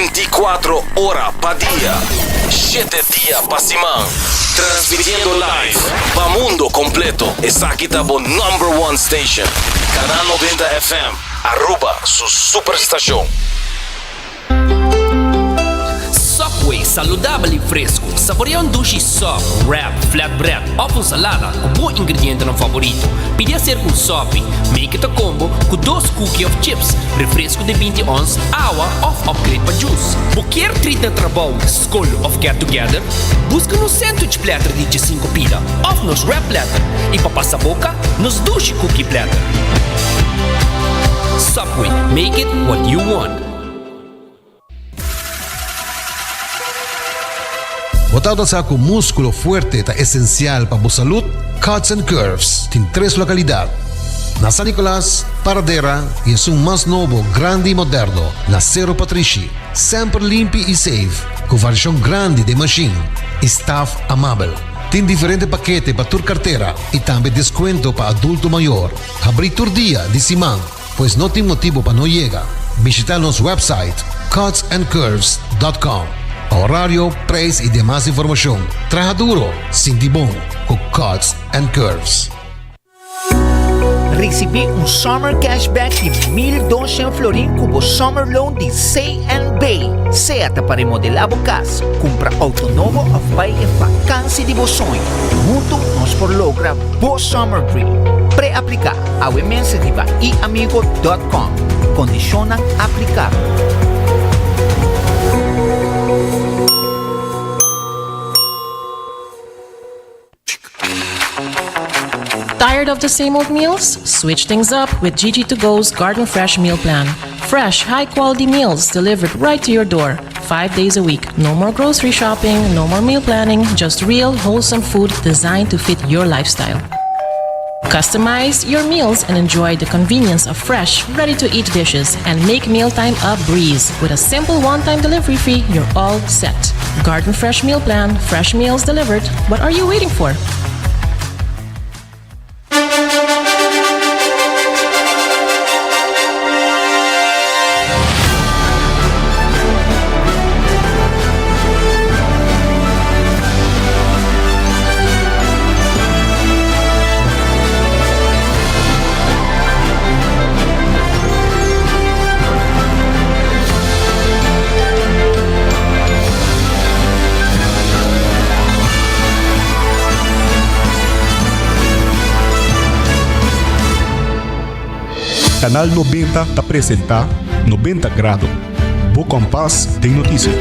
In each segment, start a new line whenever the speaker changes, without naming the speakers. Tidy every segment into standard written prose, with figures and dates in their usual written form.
24 ora pa dia, shete dia pa siman. Transmitiendo live pa mundo completo. Esaki ta bo number one station. Canal 90 FM, Aruba su superstacion.
Subway, saludabel y fresco. Saborea un dushi sub, wrap, flatbread of un salada cu bo ingredientenan favorito. Pidi hacer un sopi, make it a combo cu dos cookie of chips, refresco di binti ons, awa of upgrade pa juice. Bo kier treat na trabou, scol of get together? Busca nos sandwich platter di diesinco pida of nos wrap platter y pa pasa boca, nos dushi cookie platter. Subway, make it what you want.
Bo tabata sa ku múskulo fuerte ta esensial pa bo salud? Cuts and Curves tin tres lokalidat, na San Nicolas, Paradera i esun mas nobo, grandi i moderno, na Sero Patrishi. Semper limpi i safe, ku variashon grandi den mashin i staf amabel. Tin diferente pakete pa tur kartera i tambe deskuento pa adulto mayor. Habrí tur dia di siman. Pues no tin motibo pa no yega. Bishita nos website cutsandcurves dot com pa horario, prijs y demas informacion. Traha duro, sinti bon cu Cuts and Curves.
Ricibi un Summer Cashback di 1200 florin cu bo Summer Loan di CNB. Sea ta pa remodela bo cas, cumpra auto nobo of bay e vakantie di bo soño. Hunto nos por logra bo Summer Dream. Pre-aplica Awe mes riba iamigo dot com. Kondishonnan aplikabel.
Tired of the same old meals? Switch things up with Gigi to Go's Garden Fresh Meal Plan. Fresh, high quality meals delivered right to your door, five days a week. No more grocery shopping, no more meal planning, just real, wholesome food designed to fit your lifestyle. Customize your meals and enjoy the convenience of fresh, ready to eat dishes and make mealtime a breeze. With a simple one time delivery fee, you're all set. Garden Fresh Meal Plan, fresh meals delivered. What are you waiting for?
Canal 90 ta presenta 90 Grado, bo kompas den notisia.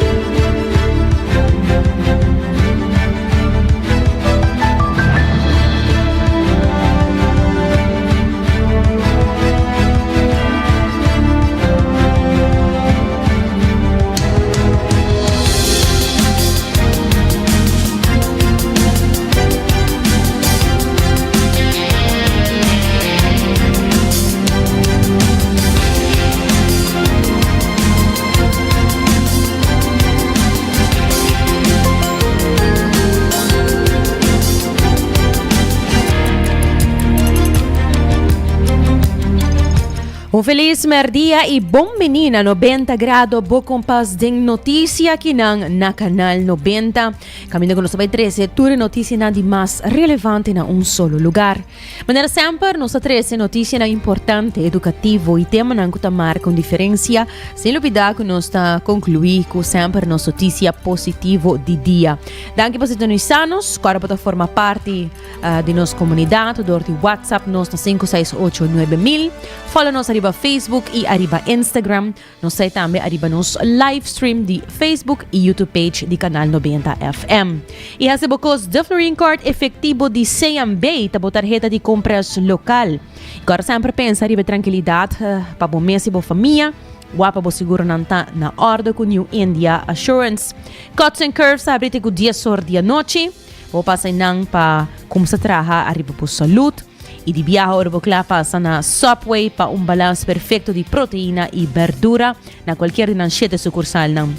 Un feliz merdia y bon bini na 90 grado bo kompas den noticia kinan na Canal 90. Caminda cu nos ta bay trece tur e noticianan di mas relevante na un solo lugar. Manera semper nos ta trece noticianan importante, educativo y temanan cu ta marca un diferencia, sin lubida cu nos ta conclui cu semper nos noticia positivo di dia. Danki pa sintonisa nos, cu ora bo ta forma parti uh, di nos comunidad door di WhatsApp nos na 568 9000. Follow nos ariba Facebook y ariba Instagram. Nos ta tambe ariba nos live stream di Facebook y YouTube page di Canal 90 FM. Y hace bo cos de Florin Card efectivo di CMB ta bo tarjeta di compras local. Agora sempre pensa riba tranquilidad eh, pa bo mes y bo familia. Wapa bo seguro nan ta na orde cu New India Assurance. Cuts and Curves ta abrite cu 10 or di anochi. Bo pasa nan pa kumsa traha ariba bo salud. I di biaha ora bo kla pasa na Subway pa un balans perfecto di proteina i berdura na cualkier di nan shete sucursalnan.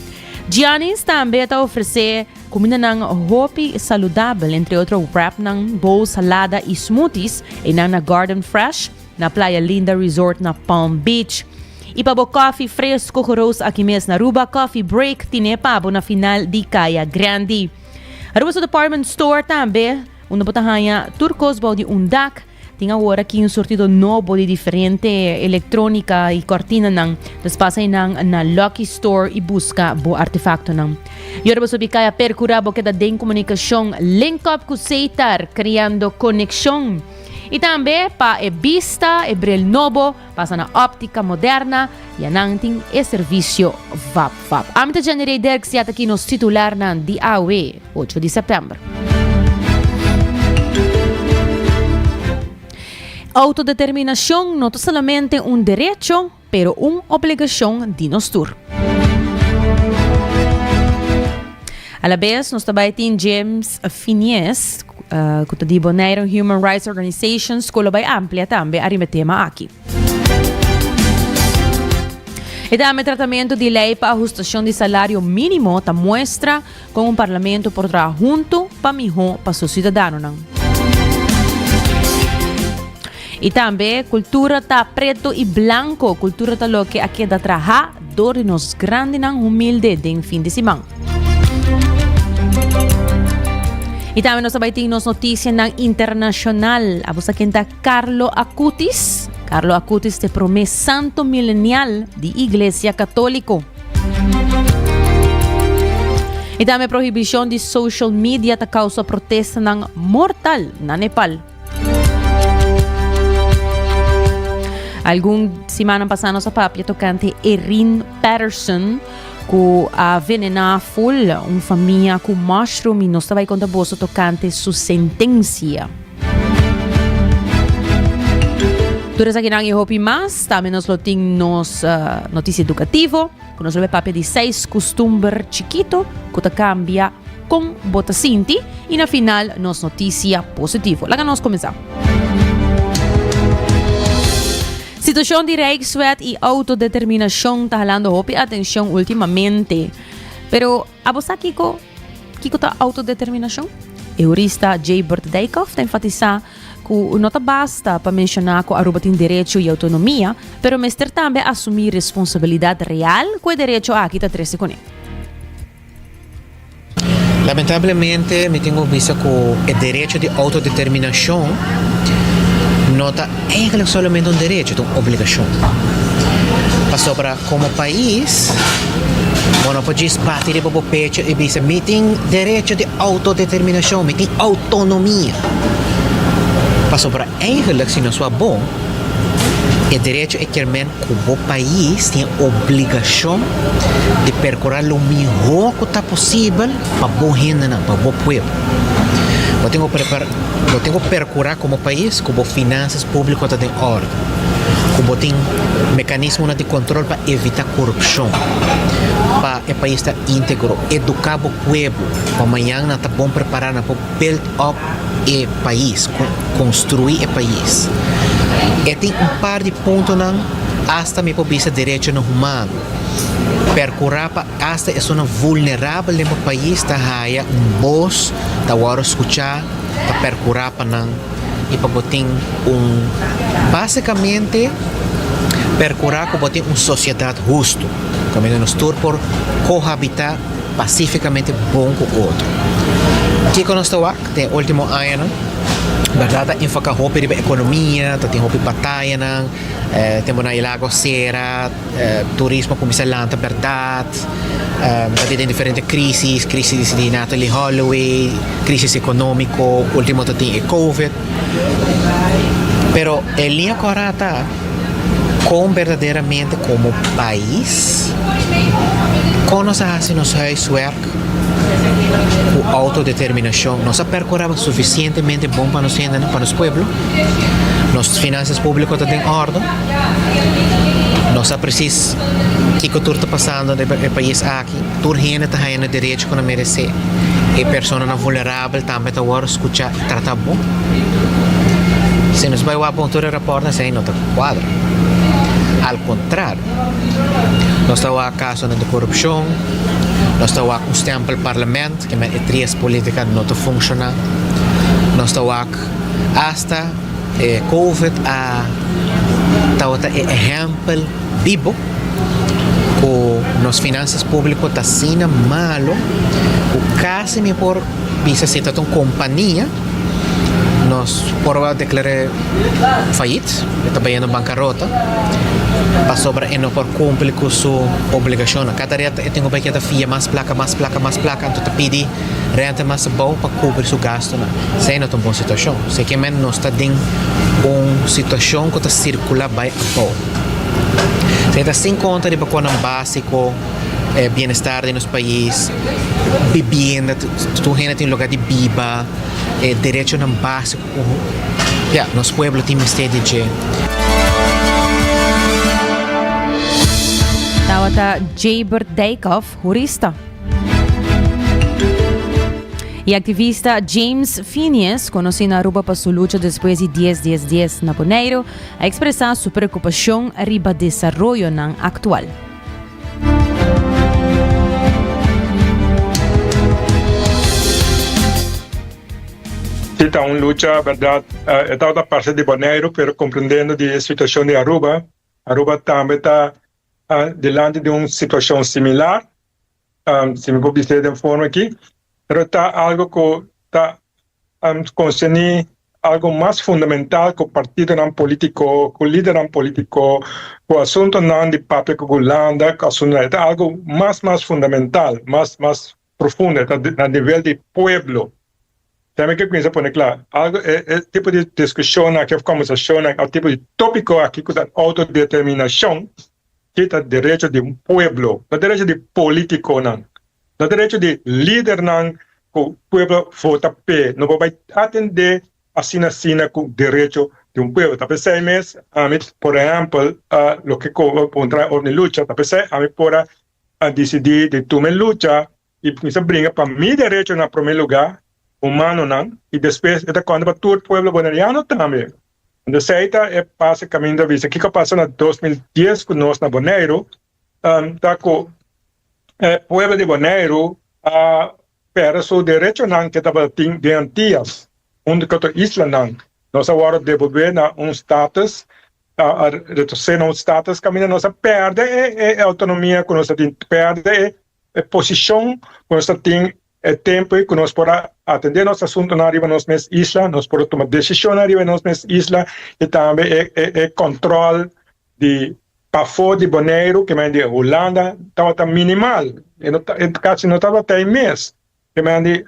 Gianni's tambe ta ofrece cumindanan hopi saludabel, entre otro wrapnan, bowls, salada i smoothies, einan na Garden Fresh na Playa Linda Resort na Palm Beach. Y pa bo koffie fresco geroast aki mes na Aruba, Coffee Break tine pa bo na final di Caya Grandi. Aruba su department store tambe, unda bo ta haña tur cos bou di un dak. Tin awor aki un surtido nobo di diferente electronica y cortinanan. Dus pasa einan na Lucky Store y busca bo artefactonan. Y ora bo subi caya percura bo keda den comunicacion. Link up cu Seitar, creando conexion. Y tambe pa e bista, e bril nobo, pasa na Optica Moderna y anan tin e servicio vap vap. Ami ta Jenny Rey Dirks y ata aki nos titularnan di awe. Ocho di sèptèmber. Outodeterminashon no ta solamente un derecho, pero un obligashon di nos tur. Alabes nos ta bai tin James Finies, ku ta di Bonaire Human Rights Organizations, ku lo bai amplia tambe ariba e tema aki. E tambe tratamentu di lei pa ahustashon di salario mínimo ta muestra Kon un parlamento por traha huntu pa mihó pa su siudadanonan. I tambe kultura ta preto i blanko, kultura ta loke a keda trahá dor di nos grandinan humilde den fin di siman. I tambe nos ta bai tin nos notisianan internashonal. Abo sa ken ta Carlo Acutis? Carlo Acutis ta e promé santo milenial di Iglesia Katóliko. I tambe prohibishon di social media ta causa protestanan mortal na Nepal. Algun simanan pasá nos a papia tocante Erin Patterson cu a venená full un famia cu mushroom y nos ta bai conta boso tocante su sentencia. Tur esakinan y hopi mas. Tambe nos lo tin nos noticia educativo, cu nos lo bay papia di seis custumber chikito cu ta cambia con bo ta sinti. Y na final nos noticia positivo. Laga nos cuminsa. Situacion di Rijkswet y autodeterminacion ta halando hopi atencion ultimamente. Pero abo sa kico? Kiko ta autodeterminashon? E hurista Jbert Dijkhoff ta enfatisá ku no ta basta pa menshoná ku Aruba tin derecho i outonomia, pero mester tambe asumí responsabilidat real ku e derecho aki ta trese kuné.
Lamentablemente mi tin ku bisa ku e derecho di autodeterminashon no ta eigenlijk solamente un derecho, ta un obligashon. Pasobra Komo pais, bo no por djis bati riba bo pecho i bisa, Mi tin derecho di outodeterminashon, mi tin outonomia. Pasobra eigenlik si nos wak bon, e derecho e kier men ku bo pais tin e obligashon di perkurá lo mihó ku ta posibel pa bo hendenan, pa bo pueblo. Bo tin ku Bo tin ku perkurá komo pais ku bo finansas públiko ta den òrdu, ku bo tin mekanismonan di kontrol pa evitá korupshon, pa e pais ta íntegro, eduká bo pueblo pa mañan nan ta bon prepará nan por build up e pais, konstruí e pais. E tin un par di puntonan, asta mi por bisa derechonan humano, perkurá pa asta esunnan vulnerabel den bo pais ta haya un bos, ta wòrdu skuchá, ta perkurá pa nan i pa bo tin un, básikamente perkurá ku bo tin un sosiedat hustu, kaminda nos tur por kohabitá pasífikamente bon ku otro. Kiko nos ta wak den e último añanan? Bèrdat ta enfoká hopi riba ekonomia, ta tin hopi batayanan, tempunan e lago sera, Turismo a kuminsá lanta bèrdat, ta tin diferente krísis, krísis di Natalie Holloway, krísis ekonómiko, último ta tin e covid. Pero e liña kòrá ta kon berdaderamente komo pais, kon nos a hasi nos huiswerk ku outodeterminashon? Nos a perkurá sufisientemente bon pa nos hendenan, pa nos pueblo? Nos finansas públiko ta den òrdu? Nos sa presis kiko tur ta pasando den e pais aki. Tur hende ta haña nan derecho ku nan meresé. E personanan vulnerabel tambe ta wòrdu skuchá i tratá bon. Si nos bai wak bon tur e rapòrtnan esei no ta kuadra. Al kontrario, nos ta wak kasonan di korupshon, nos ta wak un stèmpel parlement, ke men e trias politika no ta funshoná, nos ta wak asta. E covid a tabata e ehèmpel bibo ku nos finansas públiko ta asina malo ku kasi mi por bisa si ta un kompania nos por a deklar'é fayit, e ta bayendo bankarota pasobra e no por kumpli ku su obligashonnan. Kada ret e tin ku bai keda fia mas plaka, mas plaka, mas plaka anto ta pidi renta mas abou pa kubri su gastunan. Esei no ta un bon situashon. Esei ke men nos ta den un situashon ku ta sirkulá bai abou. Esei ta sin konta riba konan básiko, e bienestar di nos pais, bibienda, tur hende tin lugar di biba, e derechonan básiko ku ya nos pueblo tin mester di dje.
Tabata Jabert Dijkhoff, hurista. E activista James Finies, conoci na Aruba pa su lucha despues di dies dies dies na Boneiru, a expresa su preocupacion riba desaroyonan actual.
Si ta un lucha, berdad, e tabata parce di Boneiru, pero comprendendo di e situacion di Aruba, Aruba tambe ta dilanti di un situacion similar, si mi por bis'é den forma aki, pero ta algo ku ta konserní algo mas fundamental ku partidonan polítiko, ku lidernan polítiko, ku asuntunan di papia ku Hulanda, ku asuntunan, e ta algo mas mas fundamental, mas mas profundo, e ta na nivel di pueblo. Tambe ke kuminsá pone kla, algo e e tipo di diskushonnan aki òf kòmbersashonnan òf tipo di tópiko aki ku ta outodeterminashon, ki ta derecho di un pueblo, no derecho di politiconan, no derecho di lidernan cu pueblo vota p'e, no por bay atende asina asina cu derecho di un pueblo. Ta p'esey mes ami, por ehempel, loke cu puntra over di lucha, ta p'esey ami por a dicidi di tuma e lucha y cuminsa bringa pa mi derecho na prome lugar, humanonan, y despues e ta conta pa tur pueblo boneriano tambe. Entonces esei ta e pase kaminda bisa kiko a pasa na 2010 ku nos na Boneiru ta ku e pueblo di Boneiru a perde su derechonan ke tabata tin den Antias huntu ku otro islanan. Nos a wòrdu debolbé na un status a retrosé na un status kaminda nos a perde e autonomia ku nos a tin, perde e posishon ku nos a tin E tempu ei ku nos por a atendé nos asuntunan riba nos mes isla, nos por a tuma desishonnan riba nos mes isla i tambe e e kòntròl di pafó di Boneiru, ke men di Hulanda, tabata minimal, e no e kasi no tabata ei mes. Ke men di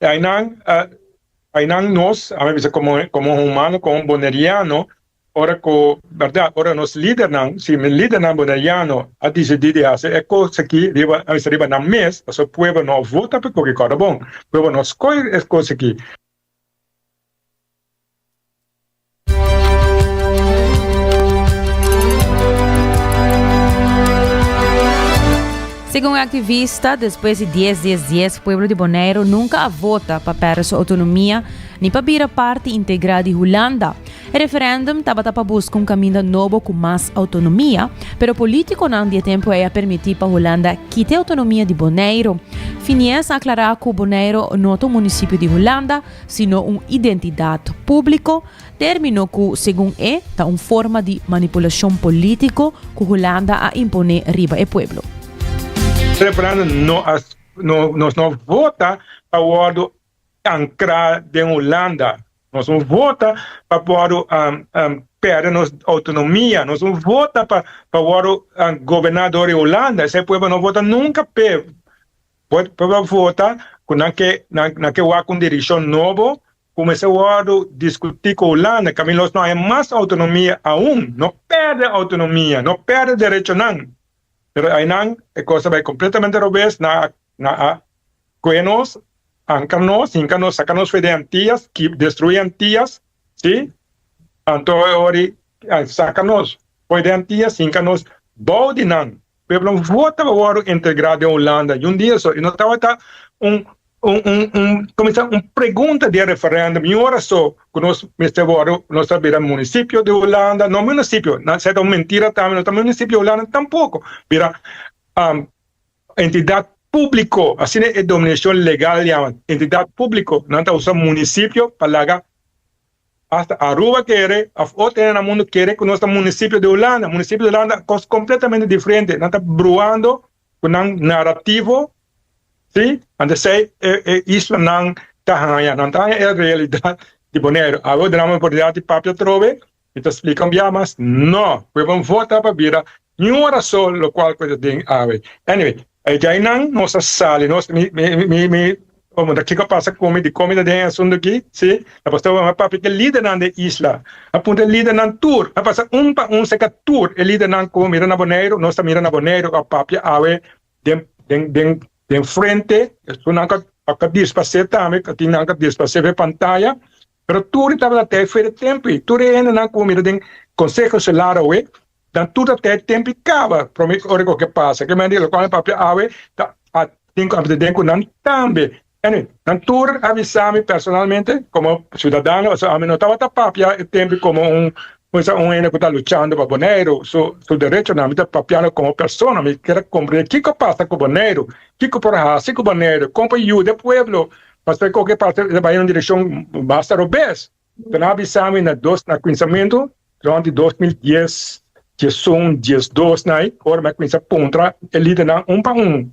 einan einan nos, ami bisa komo komo humano, komo boneriano, Ora ku bèrdat, ora nos lidernan, si mi lidernan boneriano a disidí di hasi e kos aki riba, a bisa riba nan mes, pasobra pueblo no a vota pa e koki kòrda bon, pueblo no a skohe e kos aki.
Segun e aktivista, despues di dies dies dies pueblo di Boneiru nunka a vota pa pèrdè su outonomia ni pa bira parti integral di Hulanda. E referendum tabata pa buska un kaminda nobo ku mas outonomia, pero polítikonan di e tempu ei a permití pa Hulanda kita e outonomia di Boneiru. Finies a aklará ku Boneiru no ta un munisipio di Hulanda, sino un identidat públiko, término ku, segun e, ta un forma di manipulashon polítiko ku Hulanda a imponé riba e pueblo.
Referendum no a nos no vota pa wòrdu ankrá den Hulanda. Nos no vota pa wòrdu pèrdè nos outonomia, nos no vota pa pa wòrdu goberná dor di Hulanda, esei pueblo no vota nunka p'e. Pueblo a vota ku nan ke nan ke wak un direkshon nobo ku mester wòrdu diskutí ku Hulanda, kaminda nos no haña mas outonomia aun, no pèrdè outonomia, no pèrdè derechonan. Pero einan e kos a bai kompletamente robes, nan a nan a Koe nos, anka nos, hinka nos, saka nos for di Antias, ki destrui Antias, sí, anto e ora ei saka nos for di Antias, hinka nos bou di nan. Pueblo vota pa wòrdu integrá den Hulanda i un dia so, i no tabata un un un un kuminsá un pregunta di e referèndum, i un ora so ku nos mester wòrdu, nos ta bira munisipio di Hulanda, no munisipio, nan esei ta un mentira tambe, no ta munisipio di Hulanda tampoko, bira Entidat públiko, asina e dominashon legal yama, entidat públiko, nan ta usa munisipio pa laga. Hasta Aruba kere of otro hende na mundo kere ku nos ta munisipio di Hulanda. Munisipio di Hulanda kos kompletamente diferente. Nan ta bruando ku nan narativo, si, anto esei e e islanan ta haña. Nan ta haña e realidat di Boneiru. Awe duna mi oportunidat di papia atrobe. Mi ta splika un bia mas, no, ku e bon vota pa bira niun ora so lokual ku e ta den awe. Anyway, e djainan nos a sali, nos, mi, mi, mi, mi, bo ta kiko a pasa ku mi, dikon mi ta den e asuntu aki, si, ta pasobra mi a papia ku e lidernan den isla, a puntra e lidernan tur, a pasa un pa un serka tur e lidernan ku mira na Boneiru, nos ta mira na Boneiru ku a papia awe den, den, den, den frente, esunnan ku a disparsé tambe, ku tin nan ku a disparsé for e pantaya, Pero tur e tabata tei for e tempu ei. Tur e hendenan ku mira den Konseho Insular awe, nan tur ta tei tempu i kaba promé ku ora ku ke pasa. Ke manera lokual mi papia awe ta a tin ku a den ku nan tambe. Anyway, nan tur a bisa mi personalmente komo siudadano, pasobra ami no tabata papia e tempu komo un un un hende ku ta luchando pa Boneiru su su derechonan. Mi ta papiando komo persona. Mi kier a komprende kiko pasa ku Boneiru, kiko por hasi ku Boneiru, kon por yuda e pueblo. Pasobra e koke pasa ta bai den un direkshon basta robes. Nan a bisa mi na dos na kuminsamentu rond di 2010, 11, 12 na ei, ora mi a kuminsa puntra e lidernan un pa un.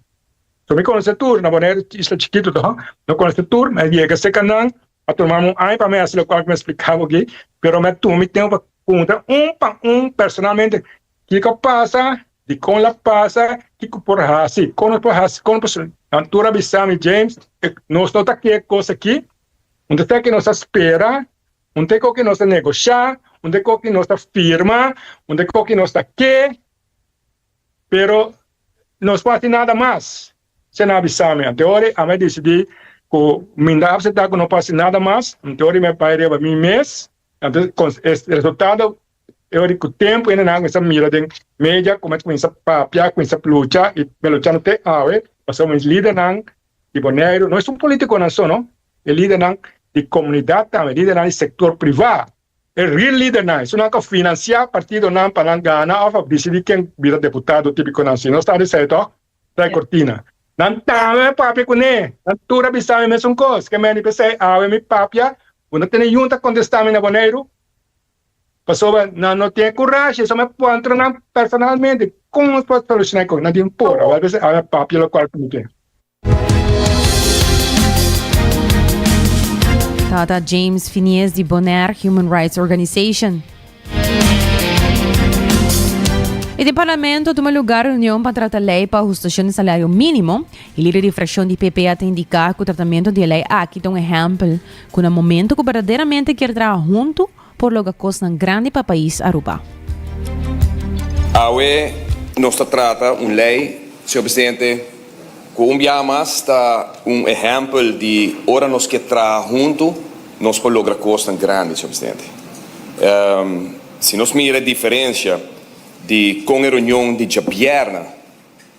So mi konosé tur, na Boneiru isla chikitu toh, mi konosé tur, mi a yega serka nan, a tuma mi un aña pa mi hasi lokual ku mi a splika bo aki, pero mi a tuma mi tempu pa puntra un pa un personalmente kiko a pasa, Dikon la pasa? Kiko por hasi? Kon nos por hasi? Kon nos por. Nan tur a bisa mi, James, nos no ta ke kos aki. Un ta ke nos ta spera, un ta ke nos ta negoshá, un ta ke nos ta firma, un ta ke nos ta ke, pero nos por hasi nada mas. Se nan a bisa mi. Anto ora ami a disidí ku mi no ta aseptá ku no por hasi nada mas. Anto ora mi a bai riba mi mes. Anto e resultado E ora ku tempu hende nan a kuminsá mira den media kuma e kuminsá papia, kuminsá lucha i me luchando te awe pasobra mis lidernan di Boneiru no es un politikonan so no, e lidernan di komunidat tambe, lidernan di sektor privá, e real lidernan, esunnan ku a finansiá partidonan pa nan gana òf a disidí ken bira deputado típikonan si nos ta esei tòg trae kortina. Nan tambe a papia kuné, nan tur a bisa mi mesun kos, ke meni p'esei awe mi papia, bo no tene yun ta kontestá mi na Boneiru. Pasobra nan no tin e kurashi, esei mi a puntra nan personalmente, kon nos por solushoná e kos? Nan tin por, awor a bisa papia lokual ku mi tin.
Tata James Finies di Bonaire Human Rights Organization. I den parlamento tuma lugar reunion pa trata lei pa ahustacion di salario minimo. E lider di fraccion di PPA ta indica cu tratamento di e lei aki ta un ehempel cu na momento cu berdaderamente kier traha hunto por logra cosnan grandi pa pais Aruba.
Awe nos ta trata un ley, señor presidente, cu un biaha mas ta un ehempel di ora nos kier traha hunto nos por logra cosnan grandi, señor presidente. Si nos mira e diferencia di con e reunion di djabièrna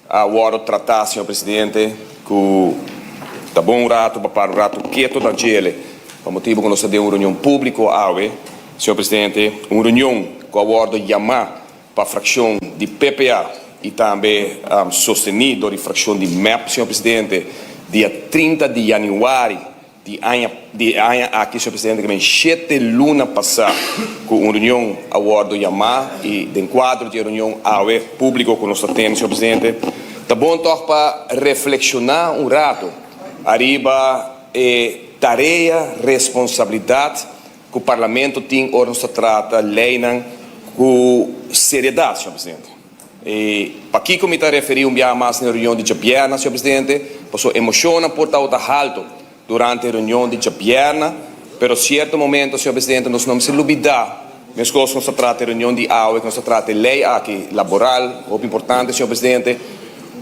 A wòrdu tratá, señor presidente, ku ta bon un ratu pa para un ratu keto na djele, pa motibu ku nos ta den un reunion públiko awe, señor presidente, un reunion ku a wòrdu yamá pa frakshon di PPA i tambe sostení dor di frakshon di mep, señor presidente, dia 30 di yanüari Di aña di e aña aki, señor presidente, ke men shete luna pasá ku un reunion a wòrdu yamá i den kuadro di e reunion awe públiko ku nos ta tene, señor presidente, ta bon tòg pa reflekshoná un ratu ariba e tarea, responsabilidat ku Parlamento tin ora nos ta trata leinan ku seriedat, señor presidente. I pakiko mi ta referí un biaha mas na e reunion di djabièrna, señor presidente? Pasobra emoshonnan por tabata haltu durante e reunion di djabièrna, pero sierto momento, señor presidente, nos no mester lubidá, meskos nos ta trata e reunion di awe, ku nos ta trata e lei aki, laboral, hopi importante, señor presidente,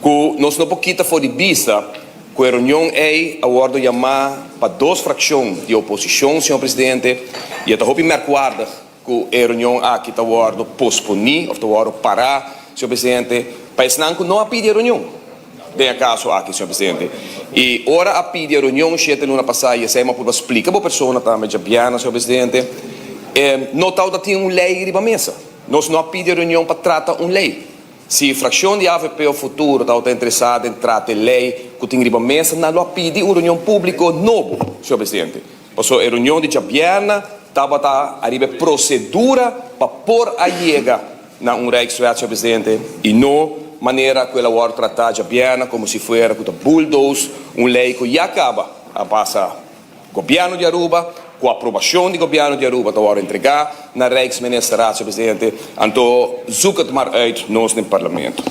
ku nos no por kita for di bista ku e reunion ei a wòrdu yamá pa dos frakshon di oposishon, señor presidente, i e ta hopi mèrkwaardig. Ku e reunion aki ta wòrdu posponí òf ta wòrdu pará, señor presidente, pa esnan ku no a pidi e reunion den e kaso aki, señor presidente. I ora a pidi e reunion shete luna pasá i esei mi a purba splika bo persona tambe djabièrnè, señor presidente, no tabata tin un lei riba mesa. Nos no a pidi e reunion pa trata un lei. Si frakshon di avp òf Futuro tabata interesá den trata e lei ku tin riba mesa, nan lo a pidi un reunion públiko nobo, señor presidente. Pasobra e reunion di djabièrnè. tabata ariba e procedura pa por a yega na un Rijkswet, señor Presidente, y no manera cu el a worde trata djabièrnè como si fuera cu ta bulldoze un ley cu ya caba a pasa Gobierno di Aruba, cu aprobacion di Gobierno di Aruba ta worde entrega na Rijksministerraad, señor Presidente, anto zoek het maar uit nos den Parlamento.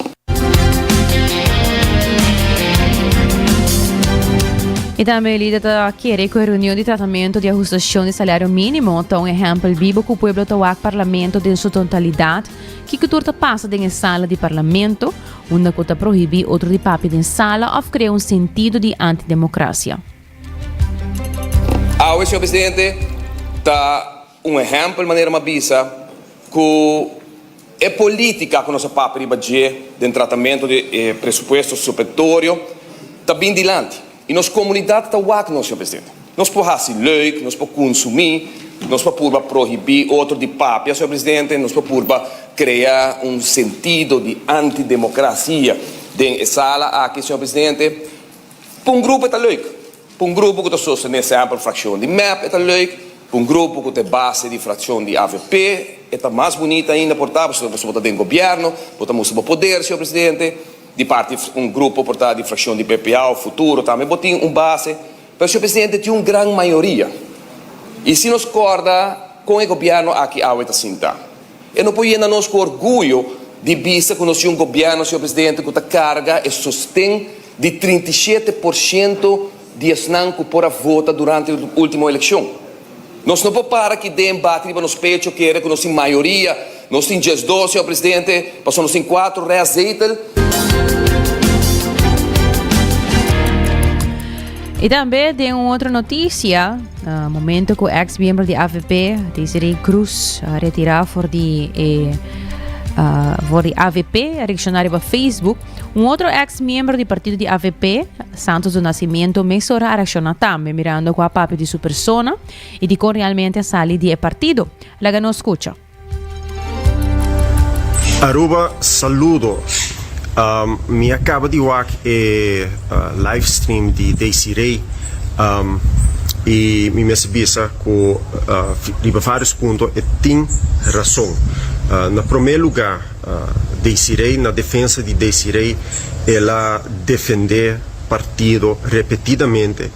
Y tambe e lider ta kere cu e reunion di tratamento di ahustacion di salario minimo ta un ehempel bibo cu pueblo ta wak Parlamento den su totalidad. Kico tur ta pasa den e sala di Parlamento, unda cu ta prohibi otro di papia den sala of crea un sentido di antidemocracia.
Awe, señor presidente, ta un ehèmpel manera mi a bisa ku e polítika ku nos a papia riba dje den tratamentu di e presupuesto supletorio ta bin dilanti i nos komunidat ta wak nos, señor presidente. Nos por hasi leuk, nos por kunsumí, nos por purba prohibí otro di papia, señor presidente, nos por purba krea un sentido di antidemokrasia den e sala aki, señor presidente. Pa un grupo e ta leuk. Pa un grupo ku ta sostené semper frakshon di mep e ta leuk. Pa un grupo ku ta e base di frakshon di avp e ta mas bunita ainda por ta, pasobra bo ta den gobièrnu, bo ta mustra bo poder, señor presidente. Di parti un grupo por ta di frakshon di PPA o Futuro tambe bo tin un base. Pero, señor presidente, tin un gran mayoria. I si nos kòrda kon e gobièrnu aki awe ta sinta. E no por yena nos ku orguyo di bisa ku nos tin un gobièrnu, señor presidente, ku ta karga e sosten di 37% di esnan ku por a vota durante ultimo elekshon. Nos no por para aki den bati riba nos pecho kere ku nos tin mayoria, nos tin 12, señor presidente, pasobra nos tin kuatro restzetel.
Y tambe den un otro noticia, na momento cu ex miembro di AVP, Desiree Cruz, a retira for di e uh, for di AVP, a reacciona riba Facebook. Un otro ex miembro di partido di AVP, Santos do Nascimento, mesora a reacciona tambe, mirando cu a papia di su persona y di con realmente a sali di e partido. Laga nos scucha.
Aruba saludo. Mi a caba di wak e live stream di Desiree y mi mester bisa cu riba varios punto e tin razon. Na prome lugar Desiree na defensa di Desiree el a defende partido repetidamente.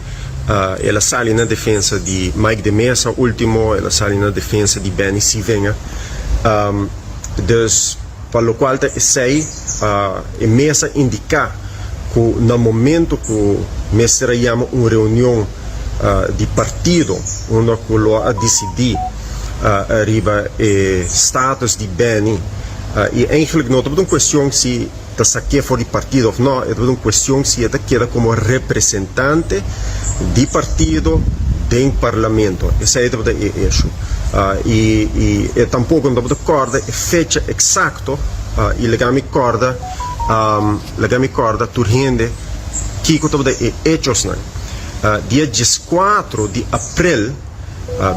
El a sali na defensa di Mike de Meza ultimo, el a sali na defensa di Benny Sievinger. Dus pa locual ta esey e mes a indica cu na momento cu mester a yama un reunion di partido unda cu lo a dicidi riba e status di Benny y eigenlijk no tabata un cuestion si ta sak'é for di partido of no, e tabata un cuestion si e ta keda como representante di partido den parlamento. Esei tabata e issue. Y y e tampoco no tabata corda e fecha exacto y laga mi corda laga mi corda tur hende kico tabata e hechosnan. Dia 14 di april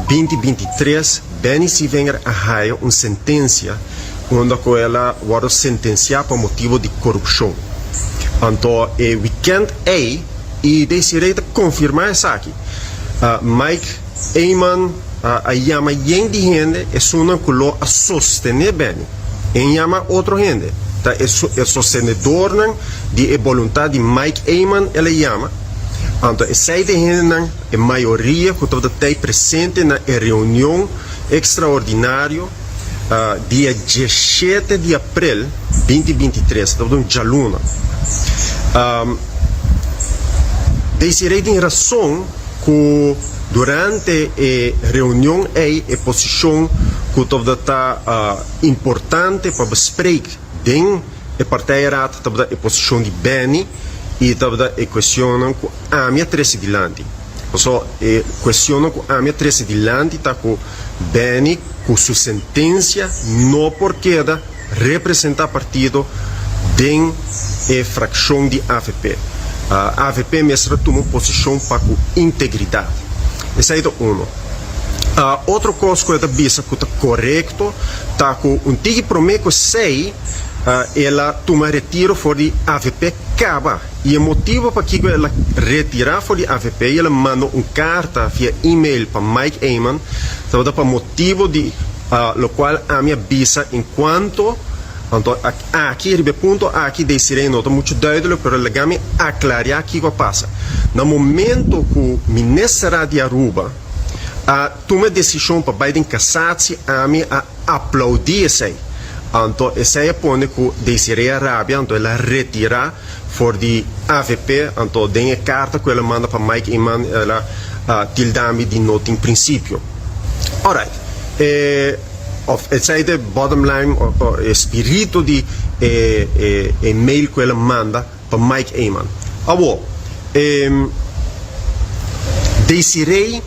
2023 Benny Sievinger a haya un sentencia unda cu el a wordo sentencia pa motibo di corupcion. Anto e weekend ey, y Desiree ta confirma esaki, Mike Eman a yama yen di hende esunnan cu lo a sostene Benny. En yama otro hende, ta e sostenedornan di e boluntad di Mike Eman el a yama. Anto esey ta e hendenan. E mayoria ku tabata tei presente na e reunion ekstraordinario dia 17 di aprel 2023, tabata un djaluna. Desiree tin rason ku durante e reunion ei e posishon ku tabata importante pa bespreek den e partijraad tabata e posishon di Benny i tabata e kuestionnan ku ami a trese dilanti. Pasobra e kuestionnan ku ami a trese dilanti ta ku Benny ku su sentensia no por keda representá partido den e frakshon di avp. Avp mester a tuma un posishon pa ku integridat. Esei ta uno. Otro kos ku e ta bisa ku ta korekto ta ku un tiki promé ku esei el a tuma retiro for di avp. kaba i e motibo pakiko el a retirá for di avp i el a manda un karta via email pa Mike Eman tabata pa motibo di lokual ami a bisa enkuanto anto aki riba e punto aki Desiree no ta muchu duidelijk pero laga mi aklariá kiko a pasa. Na momento ku Ministerat di Aruba a tuma e desishon pa bai den kasatsie ami a aplaudí esei. Anto esei a pone ku Desiree a rabia anto el a retirá for di avp anto den e karta ku el a manda pa Mike Eman el a tilda mi di no tin prinsipio. Alright, e of esei ta e bottom line o e spiritu di e e mail ku el a manda pa Mike Eman. Awor, e Desiree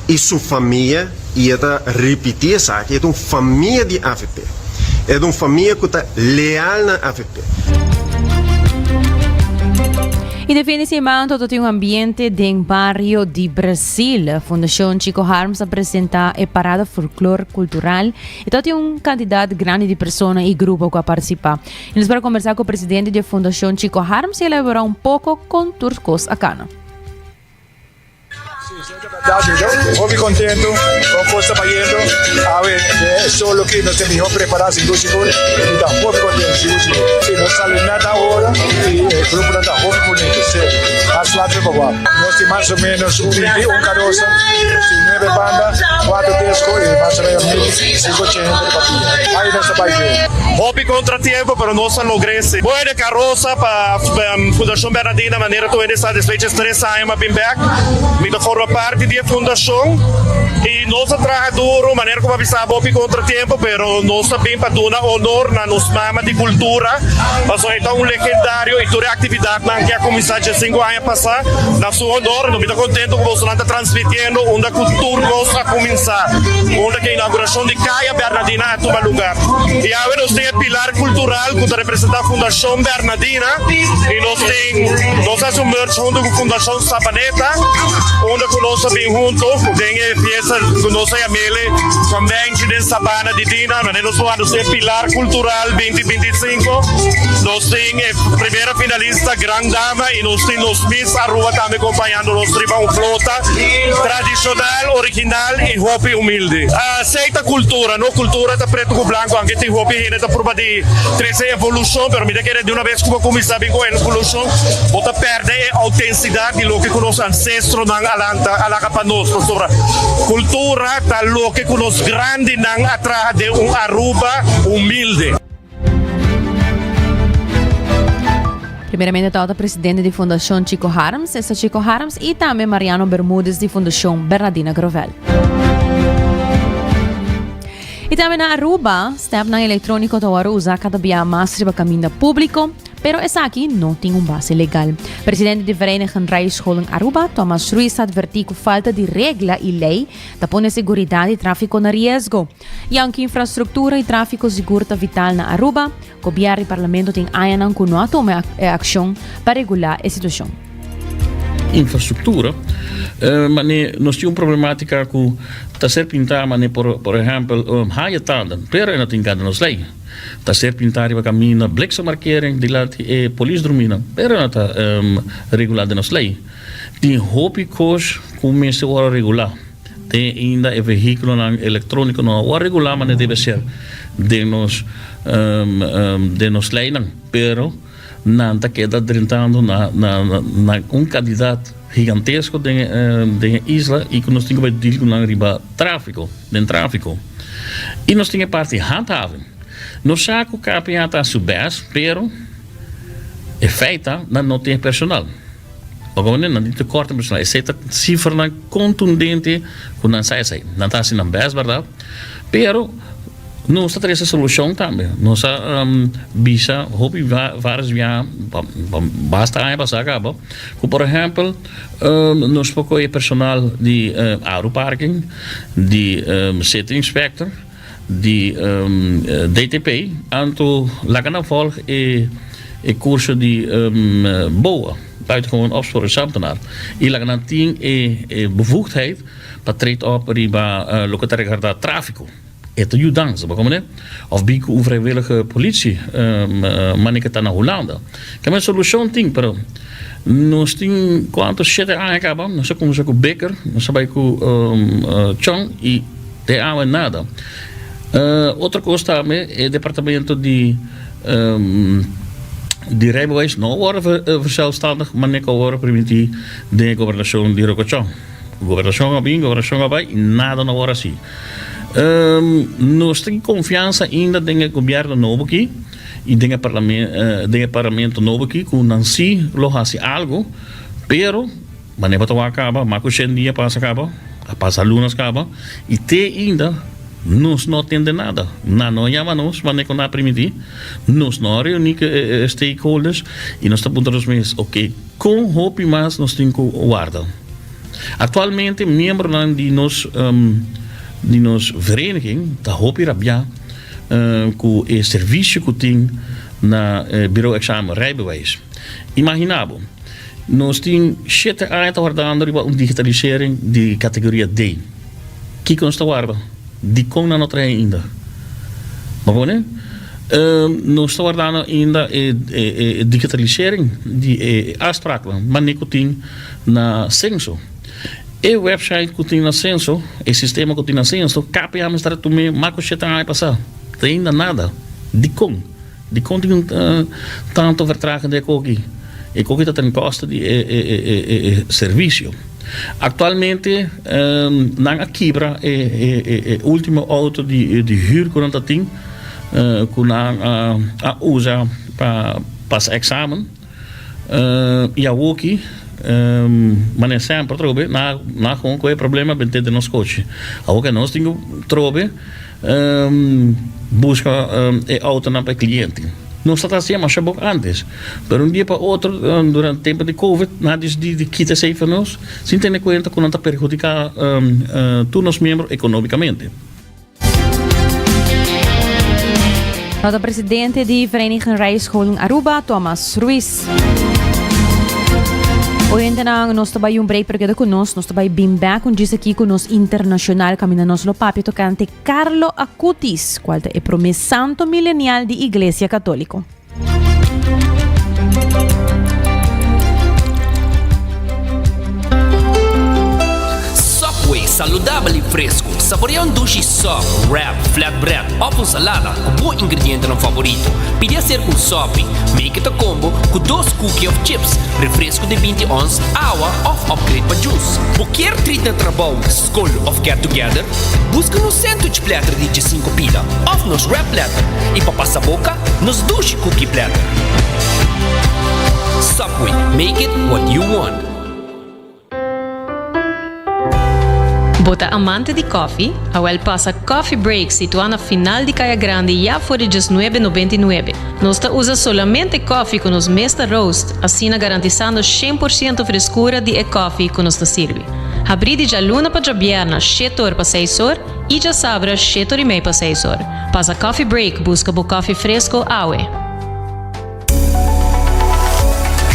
y su famia, y e ta ripiti esaki, e ta un famia di avp. E ta un famia cu ta leal na avp.
Y de fin di siman toto tin un ambiente den bario di Brasil. Fundacion Chico Harms a presenta e parada folklor cultural y tot tin un cantidad grandi di persona y grupo cu a participa. Y nos para conversa cu presidente di Fundacion Chico Harms y elabora un poco con tur cos a cana.
Sí, ta berdad, mi ta hopi contento con cos ta bayendo. Awe e solo ki nos ta mihor prepara sigur sigur. Mi ta hopi contento sigur sigur. Sí, nos sali net awor y e gruponan ta hopi bunito, serio. Mas laat mi papá. Nos tin mas o menos un 21 carosa, nos tin nuebe banda, cuatro disco y mas o menos 1500 hende riba pia. Ay nos ta bay bien.
Hopi contratiempo pero nos a logra ese. Bueno e carosa pa Fundacion Bernardina manera tur hende sa despues dje tres aña mi a bin bek. Mi ta forma parti di e fundacion y nos a traha duro manera como a bisa bo hopi contratiempo pero nos ta bin pa duna honor na nos mama di cultura pasobra e ta un legendario y tur e actividadnan ke a cuminsa dje cinco aña pasa na su honor. Mi ta contento cu bosonan ta transmitiendo unda cu tur cos a cuminsa, unda cu e inauguracion di Caya Bernadina a tuma lugar. Y awe nos tin e pilar cultural cu ta representa Fundacion Bernadina y nos tin, nos haci un merge hunto cu Fundacion Sabaneta, unda cu nos a bin hunto den e fiesta cu nos a yamele Conventie den Sabana di Dina, manera nos por nos tin e pilar cultural 2025, nos tin e primera finalista Gran Dama y nos tin nos Miss Aruba tambe compañando nos riba un flota tradicional, original y hopi humilde. Esey ta cultura, no? Cultura ta preto cu blanco, aunke tin hopi hende ta purba di trece evolucion, pero mi ta kere di una vez cu bo cuminsa bin cu evolucion, bo ta perde e autencidad di loke cu nos ancestronan a lanta, a laga pa nos, pasobra cultura ta loke cu nos grandinan a traha den un Aruba humilde.
Primeramente tabata presidente di Fundacion Chico Harms, esta Chico Harms, y tambe Mariano Bermudez di Fundacion Bernadina Grovel. Y tambe na Aruba, stepnan electronico ta worde usa cada bia mas riba caminda publico, pero esaki no tin un base legal. Presidente di Vereniging Rijscholen Aruba, Thomas Ruiz, ta adverti cu falta di regla y ley ta pone seguridad di trafico na riesgo. Y aunke infrastructura y trafico sigur ta vital na Aruba, gobierno y parlamento tin añanan cu no a tuma e accion pa regula e situacion.
Infrastructura, mane nos tin un problematica cu ta ser pinta mane por por ehempel haya tanden, pero e no tin canda nos ley. Ta ser pinta riba caminda bliksemmarkering dilanti e polis druminan, pero e no ta regula den nos ley. Tin hopi cos cu mester worde regula. Te ainda e vehíkulonan elektróniko no a wòrdu regulá manera debe ser den nos den nos leinan, pero nan ta keda drentando na na un kantidat gigantesko den den e isla i ku nos tin ku bai dil ku nan riba tráfiko, den tráfiko. I nos tin e parti handhaving. Nos sa ku KPA ta hasi su bèst, pero e feit ta nan no tin e personal. Bo komo nan tin tekort den personal. Esei ta sifranan kontundente ku nan sa esei. Nan ta hasi nan bèst bèrdat, pero nos ta trese solushon tambe. Nos a bisa hopi vários biaha, basta aña pasá kaba, ku por ehèmpel nos por kohe personal di Aruparking, di City Inspector, di DTP, anto laga nan volg e e curso di boa, buitengewoon opsporingsambtenaar, y laga nan tin e e bevoegdheid pa treed op riba loke ta regarda trafico. E ta yudansa, bo komprende? Of bin ku un vrijwillige politie, manera ke ta na Hulanda. Keme solushon tin, pero nos tin kuantu shete aña kaba, nos a kuminsá ku Bikker, nos a bai ku Chong i te awe nada. Otro kos tambe e departamento di di rijbewijs no a wòrdu verzelfstandig manera ku a wòrdu permití den e gobernashon di Rocco Chong. Gobernashon a bin, gobernashon a bai i nada no a wòrdu hasi. Nos tin konfiansa ainda den e gobièrnu nobo aki i den e den e parlamento nobo aki ku nan si lo hasi algu, pero manera bo ta wak kaba, mas ku shen dia pasa kaba, a pasa lunas kaba i te ainda nos no tende nada. Nan no a yama nos manera ku nan a primintí, nos no a reuní ku e stakeholders i nos ta puntra nos mes, oke, kon hopi mas nos tin ku warda? Aktualmente miembronan di nos di nos vereniging ta hopi rabiá ku e servisio ku tin na Bureau Examen Rijbewijs. Imaginá bo, nos tin shete aña ta wardando riba un digitalisering di kategoria D. Kiko nos ta warda? Dikon nan no trae ainda? Bo pone? Nos ta wardando ainda e digitalisering di e afspraaknan, manera ku tin na Censo. E website ku tin na Censo, e sistema ku tin na Censo, KPA mester a tum'é mas ku shete aña pasá. Te ainda nada. Dikon? Dikon tin tantu vertraging den e koki? E koki ta ten kosto di e servisio. Aktualmente nan a kibra e ultimo outo di hür ku nan ta tin, ku nan a usa pa pasa eksamen. I awoki, manera semper trobe, nan a kon ku e problema bent'é den nos kochi. Awoki nos tin ku trobe buska e outonan pa e kliente. Nos ta hasié masha bok ántes, pero un dia pa otro durante tempu di covid nan a disidí di kita esei for nos sin tene kuenta ku nan ta perhudiká tur nos miembro ekonómikamente.
Nota presidente di Vereniging Rijscholen Aruba, Thomas Ruiz. Oyentenan, nos ta bai un break, pero keda ku nos. Nos ta bai bin back un djis aki ku nos internacional kaminda nos lo papia tokante Carlo Acutis, kual ta e promé santo milenial di Iglesia Katóliko.
Subway, saludabel y fresco. Saborea un dushi sub, wrap, flatbread of un salada cu bo ingredientenan favorito. Pidi acerca un sopi, make it a combo cu dos cookie of chips, refresco di binti ons, awa of upgrade pa juice. Bo kier treat na trabou, skol of get together? Busca nos sandwich platter di djesinco pida of nos wrap platter y pa pasa boca, nos dushi cookie platter. Subway, make it what you want.
Bo ta amante di koffie? Awel pasa Coffee Break situá na final di Kaya Grandi ya for di djesnuebe nobenta i nuebe. Nos ta usa solamente koffie ku nos mes ta roast, asina garantisando 100% freskura di e koffie ku nos ta sirbi. Habrí di djaluna pa djabièrna shete or pa seis or i djasabra shete or i mei pa seis or. Pasa Coffee Break buska bo koffie fresco awe.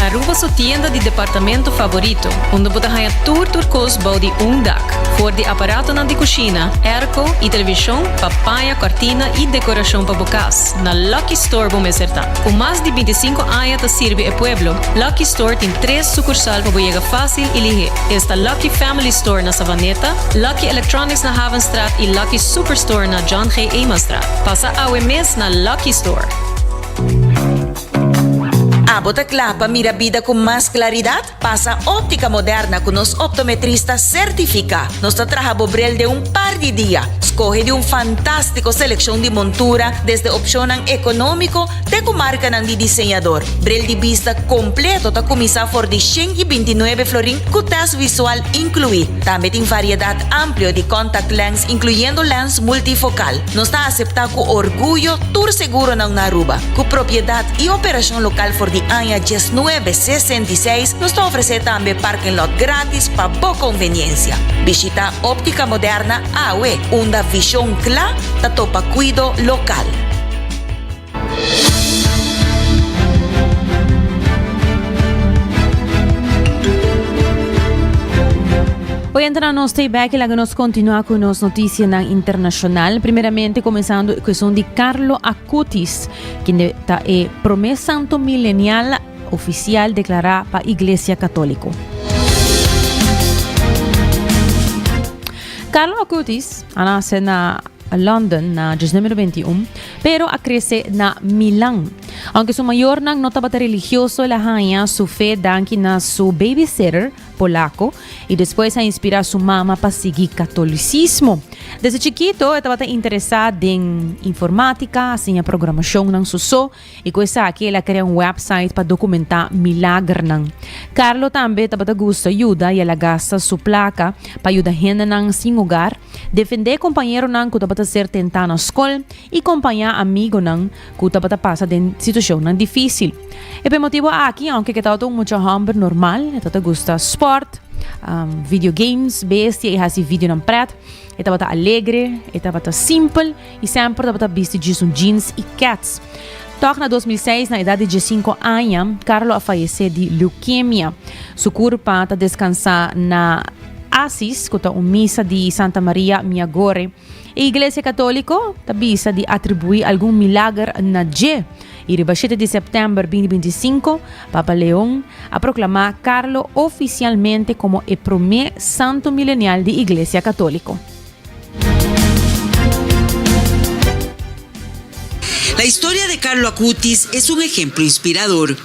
Aruba su tienda di departamento favorito, unda bo ta haña tur tur kos bou di un dak. For di aparatonan di kushina, airco i televishon pa paña, kòrtina i dekorashon pa bo kas, na Lucky Store bo mester ta. Ku mas di bintisinko aña ta sirbi e pueblo, Lucky Store tin tres sukursal pa bo yega fásil i lihé. Esta Lucky Family Store na Savaneta, Lucky Electronics na Havenstraat i Lucky Superstore na John G. Emanstraat. Pasa awe mes na Lucky Store!
Abo ta kla pa mira bida ku mas klaridat? Pasa Óptica Moderna ku nos optometrista sertifiká. Nos ta traha bo bril den un par di dia. Skohe di un fantástiko selekshon di montura, desde opshonnan ekonómiko te ku markanan di diseñador. Bril di bista kompleto ta kuminsá for di 129 florin ku tèst visual inkluí. Tambe tin variedat amplio di contact lens inkluyendo lens multifokal. Nos ta aseptá ku orguyo tur seguronan na Aruba. Ku propiedat i operashon lokal for di aña 1966, nos ta ofresé tambe parking lot gratis pa bo konveniensia. Bishitá Óptica Moderna awe, unda vishon kla ta topa kuido lokal.
Oyentenan nos ta bek y laga nos continua cu nos noticianan internacional. Primeramente comenzando cu esun di Carlo Acutis, kende ta e prome santo milenial oficial declara pa Iglesia Catolico. Carlo Acutis a nace na London na 1921, pero a crece na Milan. Aunke su mayornan no tabata religioso, el a haña su fe danki na su babysitter polaco y despues a inspira su mama pa sigui catolicismo. Desde chikito e tabata interesa den informatica, a siña programacionnan su so y cu esaki el a crea un website pa documenta milagernan. Carlo tambe tabata gusta yuda y el a gasta su placa pa yuda hendenan sin hogar, defende compañeronan cu tabata ser tenta na scol y compaña amigonan cu tabata pasa den situacionnan dificil. E pa e motibo aki, aunke ke tabata un mucha homber normal, e tabata gusta sport, video games, bestia y haci videonan pret. E tabata alegre, e tabata simpel y semper tabata bisti djis un jeans y kets. Tog na 2006, na edad di diesinco aña, Carlo a fayece di leukemia. Su curpa ta descansa na Assis, cu ta un misa di Santa Maria Miagore. E Iglesia Catolico ta bisa di atribui algun milager na dje. Y riba shete di september 2025, Papa Leon a proclama Carlo oficialmente como e prome santo milenial di Iglesia Catolico.
La historia de Carlo Acutis es un ejemplo inspirador.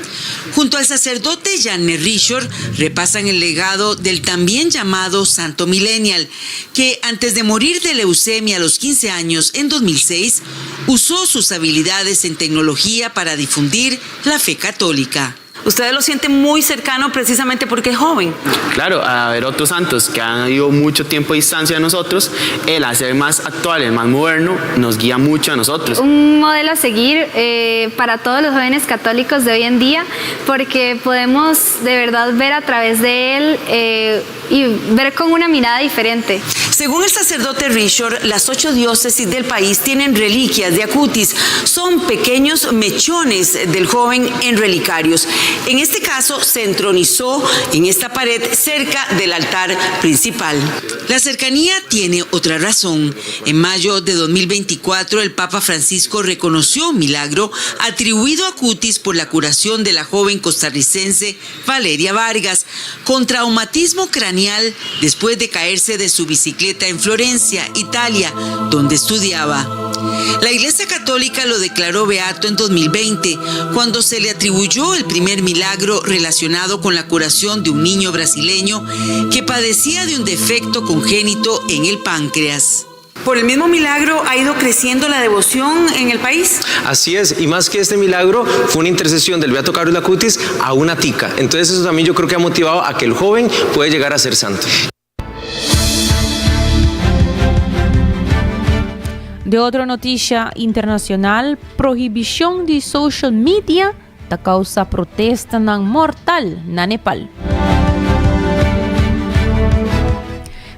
Junto al sacerdote Janne Richard repasan el legado del también llamado Santo Millennial, que antes de morir de leucemia a los 15 años en 2006, usó sus habilidades en tecnología para difundir la fe católica.
Ustedes lo sienten muy cercano precisamente porque es joven.
Claro, a ver otros santos que han ido mucho tiempo a distancia de nosotros, el hacer más actual, el más moderno, nos guía mucho a nosotros.
Un modelo a seguir eh, para todos los jóvenes católicos de hoy en día, porque podemos de verdad ver a través de él eh, y ver con una mirada diferente.
Según el sacerdote Richard, las ocho diócesis del país tienen reliquias de Acutis. Son pequeños mechones del joven en relicarios. En este caso, se entronizó en esta pared cerca del altar principal. La cercanía tiene otra razón. En mayo de 2024, el Papa Francisco reconoció un milagro atribuido a Cutis por la curación de la joven costarricense Valeria Vargas, con traumatismo craneal después de caerse de su bicicleta en Florencia, Italia, donde estudiaba. La Iglesia Católica lo declaró beato en 2020, cuando se le atribuyó el primer milagro relacionado con la curación de un niño brasileño que padecía de un defecto congénito en el páncreas.
Por el mismo milagro ha ido creciendo la devoción en el país.
Así es, y más que este milagro, fue una intercesión del Beato Carlos Acutis a una tica. Entonces eso también yo creo que ha motivado a que el joven puede llegar a ser santo.
De otro noticia internacional, prohibicion di social media ta causa protestanan mortal na Nepal.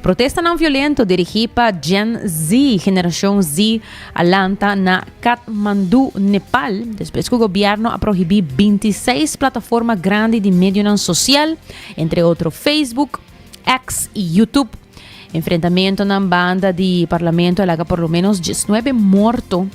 Protestanan violento dirigi pa Gen Z, Generacion Z, a lanta na Kathmandu, Nepal, despues cu gobierno a prohibi 26 plataforma grandi di medionan social, entre otro Facebook, X y YouTube. Enfrentamentonan banda di parlamento a laga por lo menos 19 morto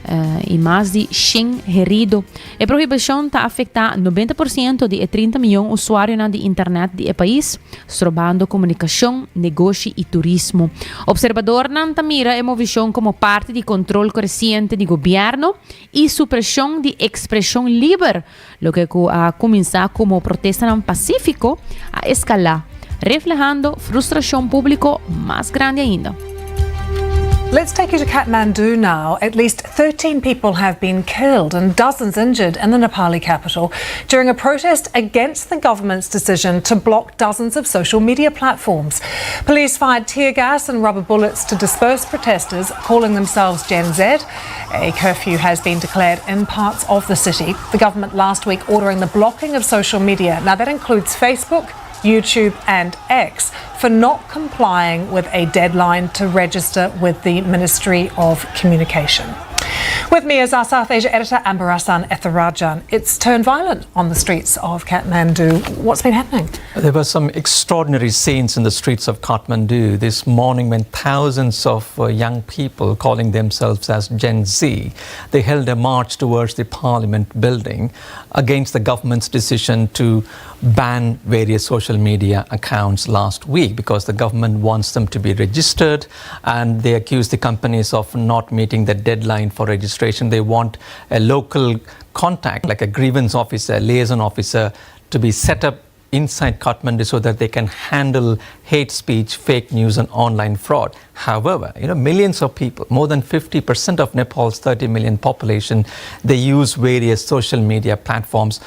eh, y mas di 100 herido. E prohibicion ta afecta 90% di e 30 miyon usuarionan di internet di e pais, strobando comunicacion, negoshi y turismo. Observadornan ta mira e movicion como parti di control creciente di gobierno y supresion di expresion liber. Loke ku a kuminsá komo protestanan pasífiko a eskalá, reflehando frustrashon públiko mas grandi ainda.
Let's take you to Kathmandu now. At least 13 people have been killed and dozens injured in the Nepali capital during a protest against the government's decision to block dozens of social media platforms. Police fired tear gas and rubber bullets to disperse protesters calling themselves Gen Z. A curfew has been declared in parts of the city. The government last week ordering the blocking of social media. Now, that includes Facebook, YouTube, and X for not complying with a deadline to register with the Ministry of Communication. With me is our South Asia editor, Anbarasan Ethirajan. It's turned violent on the streets of Kathmandu. What's been happening?
There were some extraordinary scenes in the streets of Kathmandu this morning when thousands of uh, young people calling themselves as Gen Z, they held a march towards the parliament building against the government's decision to ban various social media accounts last week because the government wants them to be registered and they accuse the companies of not meeting the deadline for registration. They want a local contact, like a grievance officer, liaison officer, to be set up inside Kathmandu so that they can handle hate speech, fake news, and online fraud. However, you know, millions of people, more than 50% of Nepal's 30 million population, they use various social media platforms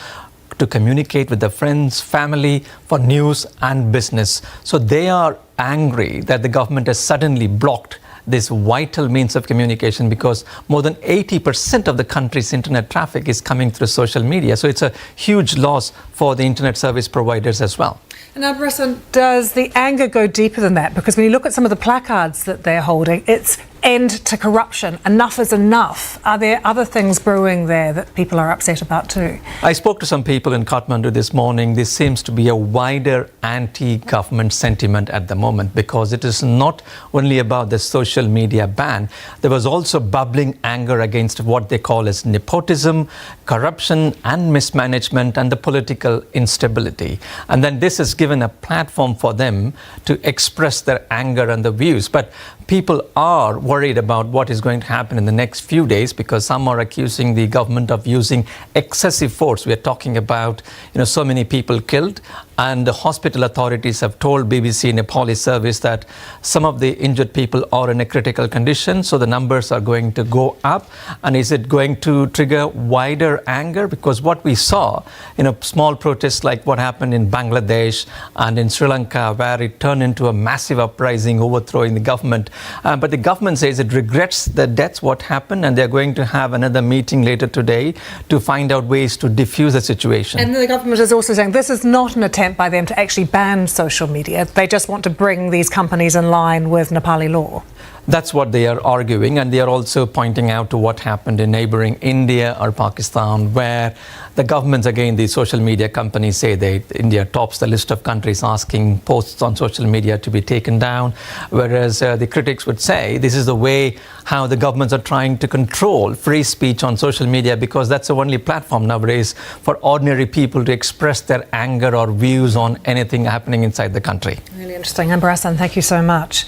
to communicate with their friends, family, for news and business. So they are angry that the government has suddenly blocked this vital means of communication because more than 80% of the country's internet traffic is coming through social media. So it's a huge loss for the internet service providers as well.
And now, Bresson, does the anger go deeper than that? Because when you look at some of the placards that they're holding, it's end to corruption. Enough is enough. Are there other things brewing there that people are upset about too?
I spoke to some people in Kathmandu this morning. This seems to be a wider anti government sentiment at the moment because it is not only about the social media ban. There was also bubbling anger against what they call as nepotism, corruption, and mismanagement, and the political instability. And then this has given a platform for them to express their anger and the views. But people are worried about what is going to happen in the next few days because some are accusing the government of using excessive force. We are talking about you know so many people killed and the hospital authorities have told BBC Nepali service that some of the injured people are in a critical condition, so the numbers are going to go up. And is it going to trigger wider anger? Because what we saw, you know, small protests like what happened in Bangladesh and in Sri Lanka, where it turned into a massive uprising overthrowing the government. Uh, but the government says it regrets the deaths, what happened, and they're going to have another meeting later today to find out ways to diffuse the situation.
And the government is also saying this is not an attempt by them to actually ban social media. They just want to bring these companies in line with Nepali law.
That's what they are arguing, and they are also pointing out to what happened in neighboring India or Pakistan, where the governments, again, the social media companies say that India tops the list of countries asking posts on social media to be taken down, whereas uh, the critics would say this is the way how the governments are trying to control free speech on social media because that's the only platform nowadays for ordinary people to express their anger or views on anything happening inside the country.
Really interesting. Anbarasan, thank you so much.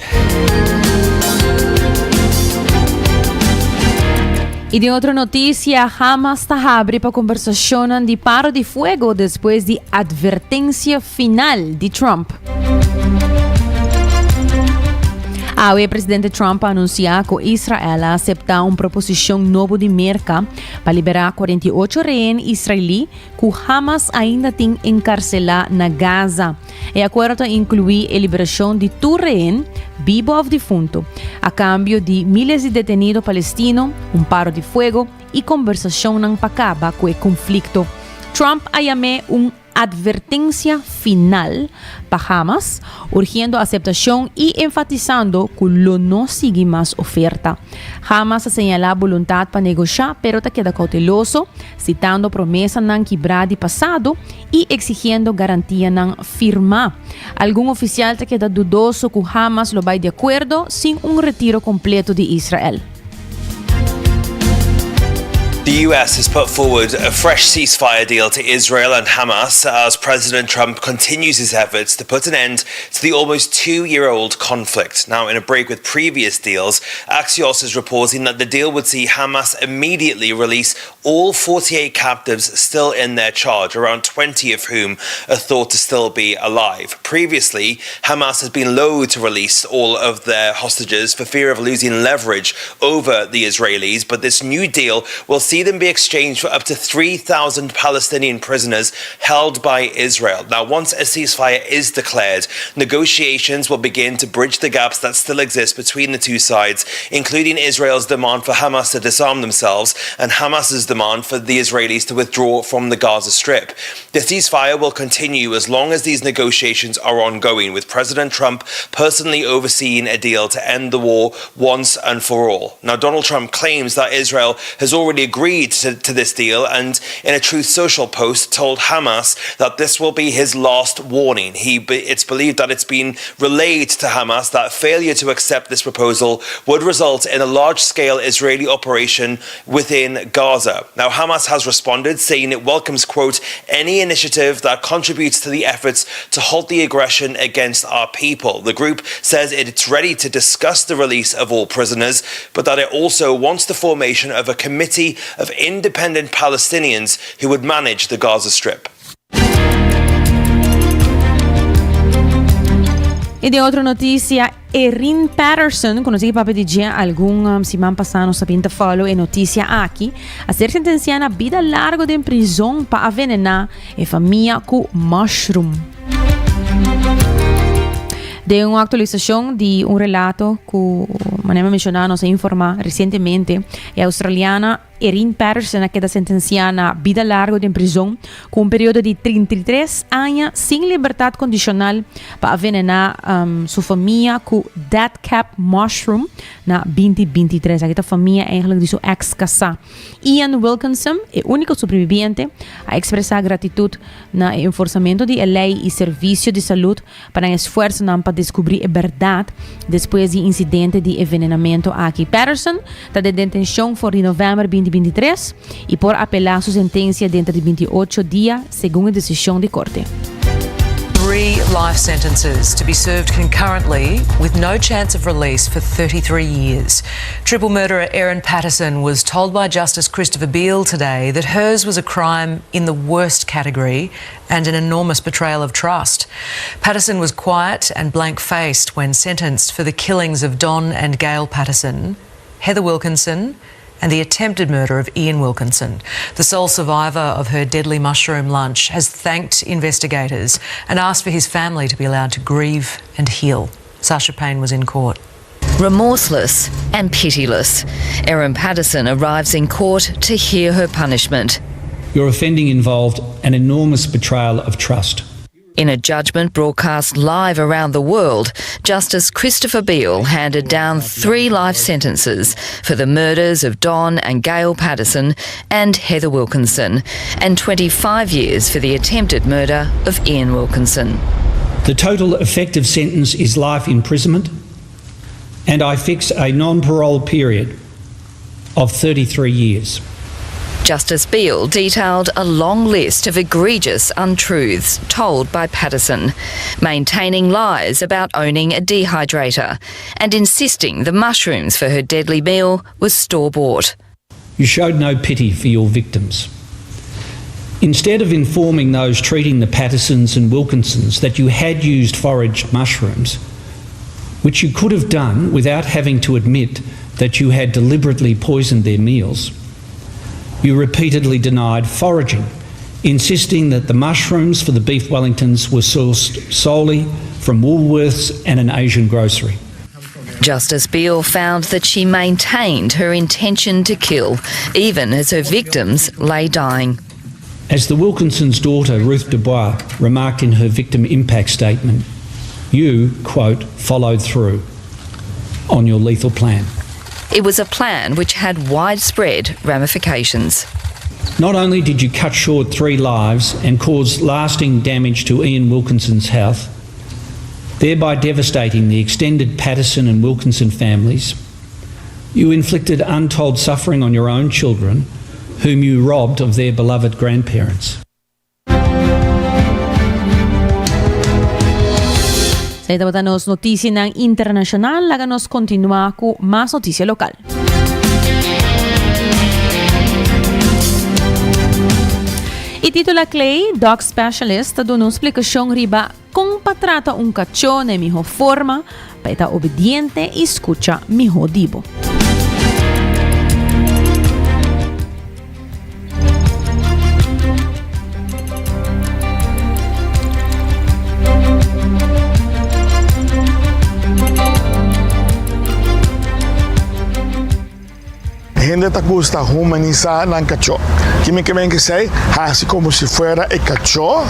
Y den otro noticia, Hamas ta habri pa conversacionnan di paro di fuego despues di advertencia final di Trump. Awe presidente Trump a anuncia cu Israel a acepta un proposicion nobo di Merca pa libera 48 rehen israeli cu Hamas ainda tin encarcela na Gaza. E akuerdo ta inkluí e liberashon di tur rehen, bibo òf difunto, a kambio di míles di detenido palestino, un paro di fuego i kombersashonnan pa kaba ku e konflikto. Trump a yam'é un atvertensia final pa Hamas, urgiendo aseptashon i enfatisando ku lo no sigui mas oferta. Hamas a señalá boluntat pa negoshá pero ta keda kouteloso, sitando promesanan kibrá di pasado i exigiendo garantianan firmá. Algun ofisial ta keda dudoso ku Hamas lo bai di akuerdo sin un retiro kompleto di Israel.
The US has put forward a fresh ceasefire deal to Israel and Hamas as President Trump continues his efforts to put an end to the almost two year old conflict. Now, in a break with previous deals, Axios is reporting that the deal would see Hamas immediately release all 48 captives still in their charge, around 20 of whom are thought to still be alive. Previously, Hamas has been loath to release all of their hostages for fear of losing leverage over the Israelis, but this new deal will see them be exchanged for up to 3,000 Palestinian prisoners held by Israel. Now, once a ceasefire is declared, negotiations will begin to bridge the gaps that still exist between the two sides, including Israel's demand for Hamas to disarm themselves and Hamas's demand for the Israelis to withdraw from the Gaza Strip. The ceasefire will continue as long as these negotiations are ongoing, with President Trump personally overseeing a deal to end the war once and for all. Now, Donald Trump claims that Israel has already agreed to, to this deal and, in a Truth Social post, told Hamas that this will be his last warning. He, it's believed that it's been relayed to Hamas that failure to accept this proposal would result in a large scale Israeli operation within Gaza. Now, Hamas has responded, saying it welcomes, quote, any initiative that contributes to the efforts to halt the aggression against our people. The group says it's ready to discuss the release of all prisoners, but that it also wants the formation of a committee of independent Palestinians who would manage the Gaza Strip.
I den otro notisia, Erin Patterson, konosí papia di dje algun um, siman pasá nos a bin ta follow e notisia aki, a ser sentensiá na bida largo den prizon pa a venená e famia ku mushroom. Den un aktualisashon di un relato ku, manera mi a menshoná, nos a informá resientemente, e australiana Erin Patterson a keda sentensiá na bida largo den prizon ku un periodo di 33 aña sin libertat kondishonal pa a venená su famia ku death cap mushroom na 2023. Aki ta famia eigenlijk di su eks kasá. Ian Wilkinson, e úniko sobreviviente, a ekspresá gratitut na e enforsamentu di e lei i servisio di salud pa nan esfuersonan pa deskubrí e bèrdat despues di insidente di e venenamentu aki. Patterson ta den detenshon for di novèmber 2023 i por apelá su sentensia denter di 28 dia, segun e desishon di korte.
Three life sentences to be served concurrently with no chance of release for 33 years. Triple murderer Erin Patterson was told by Justice Christopher Beale today that hers was a crime in the worst category and an enormous betrayal of trust. Patterson was quiet and blank faced when sentenced for the killings of Don and Gail Patterson, Heather Wilkinson, and the attempted murder of Ian Wilkinson. The sole survivor of her deadly mushroom lunch has thanked investigators and asked for his family to be allowed to grieve and heal. Sasha Payne was in court.
Remorseless and pitiless, Erin Patterson arrives in court to hear her punishment.
Your offending involved an enormous betrayal of trust.
In a judgment broadcast live around the world, Justice Christopher Beale handed down three life sentences for the murders of Don and Gail Patterson and Heather Wilkinson, and 25 years for the attempted murder of Ian Wilkinson.
The total effective sentence is life imprisonment, and I fix a non parole period of 33 years.
Justice Beale detailed a long list of egregious untruths told by Patterson, maintaining lies about owning a dehydrator and insisting the mushrooms for her deadly meal was store bought.
You showed no pity for your victims. Instead of informing those treating the Pattersons and Wilkinsons that you had used foraged mushrooms, which you could have done without having to admit that you had deliberately poisoned their meals, you repeatedly denied foraging, insisting that the mushrooms for the beef Wellingtons were sourced solely from Woolworths and an Asian grocery.
Justice Beale found that she maintained her intention to kill, even as her victims lay dying.
As the Wilkinsons' daughter, Ruth Dubois, remarked in her victim impact statement, you, quote, followed through on your lethal plan.
It was a plan which had widespread ramifications.
Not only did you cut short three lives and cause lasting damage to Ian Wilkinson's health, thereby devastating the extended Patterson and Wilkinson families, you inflicted untold suffering on your own children, whom you robbed of their beloved grandparents.
Esei tabata nos noticianan internacional. Laga nos continua cu mas noticia local. E titula Clay, dog specialist, ta duna un splicacion riba con pa trata un cachó na e miho forma pa e ta obediente y scucha miho di bo.
Hende ta gusta humanisá nan kachó. Ki mi ke men kesei? Hasi komo si fuera e kachó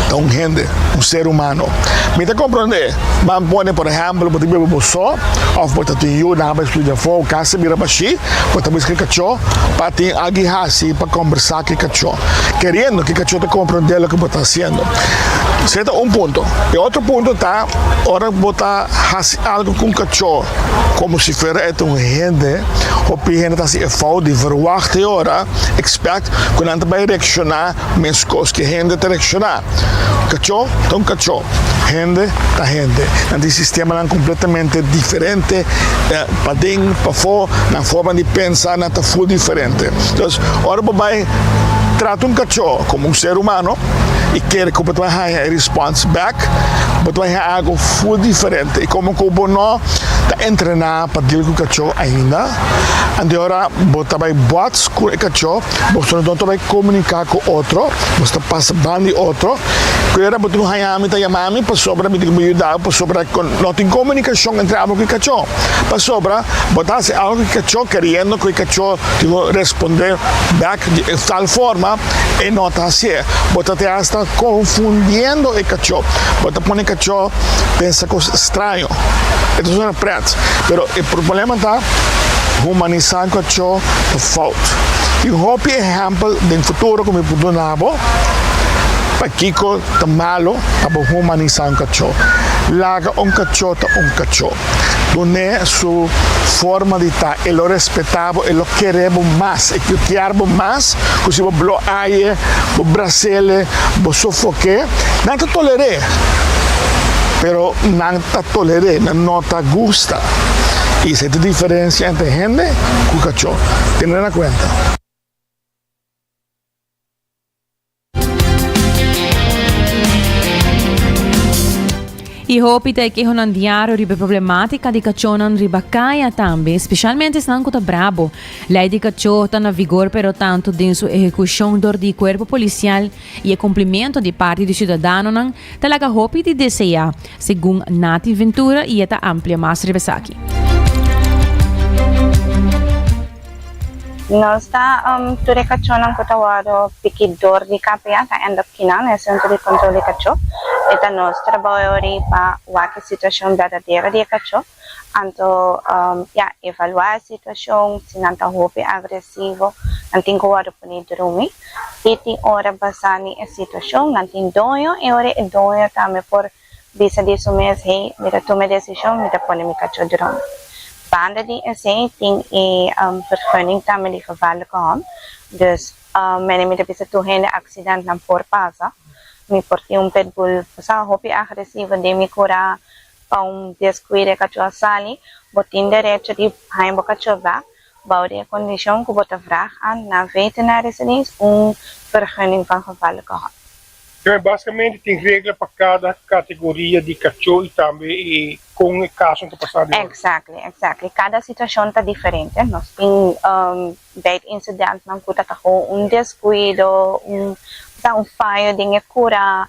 ta un hende, un ser humano. Mi ta komprondé, ban pone por ehèmpel bo ta biba bo so òf bo ta tin yu nan a bai studia afó, kas ta bira bashí, bo ta buska e kachó pa tin algu hasi pa kombersá ku e kachó, keriendo ku e kachó ta komprondé loke bo ta hasiendo. Esei ta un punto. E otro punto ta ora bo ta hasi algu ku un kachó komo si fuera e ta un hende, hopi hende ta hasi e fout di verwagt e ora, expect, ku nan ta bai reakshoná meskos ku e hende ta reakshoná. Kachó ta un kachó, hende ta hende. Nan tin sistemanan kompletamente diferente, paden, pafó, nan forma di pensa nan ta ful diferente. Entonces, ora bo bai trata un kachó komo un ser humano i kere ku bo ta bai haña e respons bèk, bo ta bai haña algu ful diferente. I komo ku bo no ta entrená pa deal ku kachó ainda, anto ora bo ta bai bòts ku e kachó, Boso no ta bai komuniká ku otro, boso ta pasa ban di otro. Ku era bo tin ku haña mi ta yama mi pasobra mi tin ku bai yuda bo pasobra no tin komunikashon entre abo ku e kachó. Pasobra bo ta hasi algu ku e kachó keriendo ku e kachó tin ku respondé bèk di e tal forma e no ta hasié. Bo ta te asta konfundiendo e kachó. Bo ta pone e kachó pensa kos straño. E ta sona prèt, pero e problema ta humanisá kachó ta fout. Tin hopi ehèmpel den futuro ku mi por duna bo pakiko ta malo pa bo humanisá un kachó. Laga un kachó ta un kachó. Dun'é su forma di ta. E lo respetá bo, e lo keré bo mas, e lo kier bo mas ku si bo blo aye, bo bras'ele, bo sofok'é. Nan ta toler'é, pero nan ta toler'é, nan no ta gusta. I esei ta e diferensia entre hende ku kachó. Tene na kuenta.
I hopi ta e kehonan diario riba e problematica di cachonan riba caya tambe, specialmente esnan cu ta brabo. Ley di cacho ta na vigor pero tanto den su ehecucion dor di cuerpo policial y e cumplimento di parti di ciudadanonan ta laga hopi di desea, segun Nati Ventura y e ta amplia mas riba esaki.
Nos ta tur e kachónan ku ta wòrdu piki dor di KPA ta end up kinan na e sentro di kontrol di kachó. E ta nos trabou e ora ei pa wak e situashon berdadero di e kachó. Anto ya, evaluá e situashon, si nan ta hopi agresivo, nan tin ku wòrdu pone drumi. I tin ora basá ni e situashon, nan tin doño, e ora e doño tambe por Bisa di su mes, Hey, mi ta tuma e desishon, mi ta pone mi kachó drumi. Banda di esei tin e vergunning tambe di gevaarlijke hond. Dus mene mi ta bisa tur hende aksidentnan por pasa. Mi por tin un pitbull sa hopi agresivo den mi kura pa un deskuido e kachó a sali. Bo tin derecho di haña bo kachó bek bou di e kondishon ku bo ta vraag aan na veterinarische dienst un vergunning van gevaarlijke hond.
Kende basikamente tin regla pa kada kategoria di kachó i tambe e kon e kasonan ta pasá di ora.
Exactly, exactly. Kada situashon ta diferente. Nos tin bijt insidentnan ku ta taho un deskuido, un ta un fayo den e kura.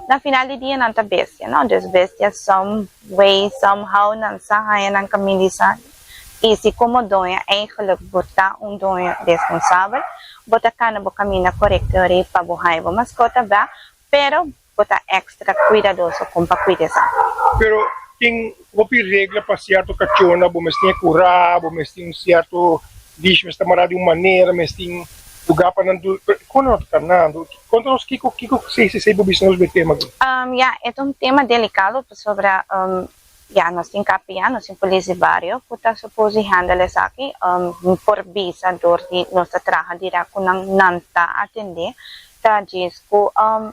Na final di dia nan ta bestia, no? Dus bestia some way, somehow nan sa haña nan kaminda di sali. I si komo doño eigenlijk bo ta un doño responsabel, bo ta kana bo kaminda korekto ori pa bo haña bo maskota bèk, pero bo ta èkstra kuidadoso kon pa kuida esaki.
Pero tin hopi regla pa sierto kachónan, bo mester tin e kurá, bo mester tin un sierto leash, mester ta mará di un manera, mester tin lugá pa nan duru, pero kon nan ta kanando? Konta nos kiko kiko CCC por bisa nos be tema aki.
Ya, e ta un tema delikado pasobra Ya, nos tin KPA, nos tin polis di bario ku ta supos di handle esaki. Mi por bisa dor di nos ta traha dirèkt ku nan, nan ta atendé. Ta djis ku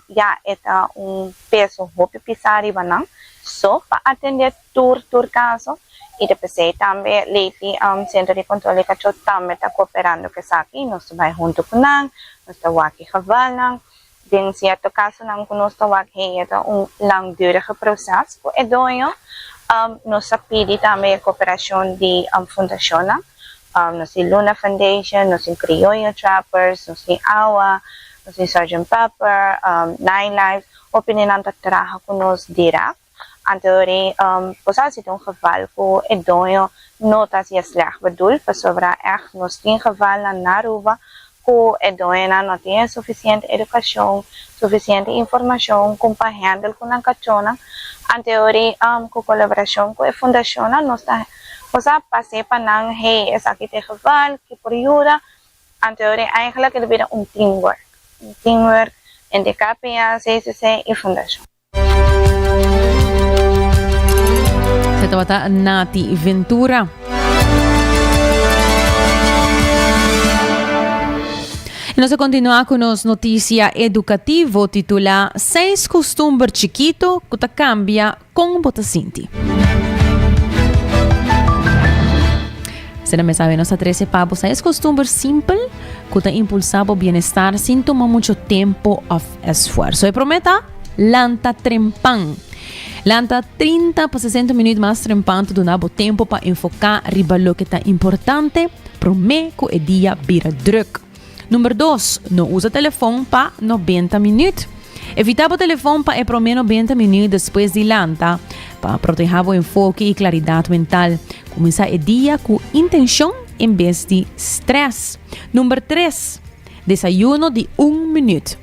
ya e ta un peso hopi pisá riba nan so pa atendé tur tur kaso. I ta p'esei tambe lately Sentro di Kontrol di Kachó tambe ta kooperando ku esaki. Nos ta bai huntu ku nan, nos ta wak e gevalnan. Den sierto kasonan ku nos ta wak hei e ta un langdurige proses ku e doño. Nos a pidi tambe e koperashon di fundashonnan. Nos tin Luna Foundation, nos tin Krioyo Trappers, nos tin awa, nos tin Sergeant Pepper, Nine Lives. Hopi di nan ta traha ku nos dirèkt. Anto bo sa si ta un geval ku e doño no ta hasié slègt bedoel, pasobra ègt nos tin gevalnan na Aruba ku e doñonan no tin e sufisiente edukashon, sufisiente informashon kon pa hèndel ku nan kachónan. Anto ku kolaborashon ku e fundashonnan nos ta bo sa pas'é pa nan, hey esaki ta e geval, ki por yuda. Anto eigenlijk e ta bira un teamwork, un teamwork entre KPA, CCC i fundashon.
Se tabata Nati Ventura. Y nos a continua cu nos noticia educativo titula Seis costumber chiquito cu ta cambia con bo ta sinti. Sena mes awe nos a trece pa bo seis costumber simpel cu ta impulsa bo bienestar sin tuma mucho tempo of Esfuerso. E promé ta lanta trempan. Lanta 30 pa 60 minuut mas trempan ta duna bo tempo pa enfoká riba loke ta importante promé ku e dia bira druk. Number dos, no usa telefon pa 90 minuut. Evitá bo telefon pa e promé 90 minuut despues di lanta pa protehá bo enfoke i klaridat mental. Kuminsá e dia ku intenshon en bes di strès. Number tres. Desayuno di un minuut.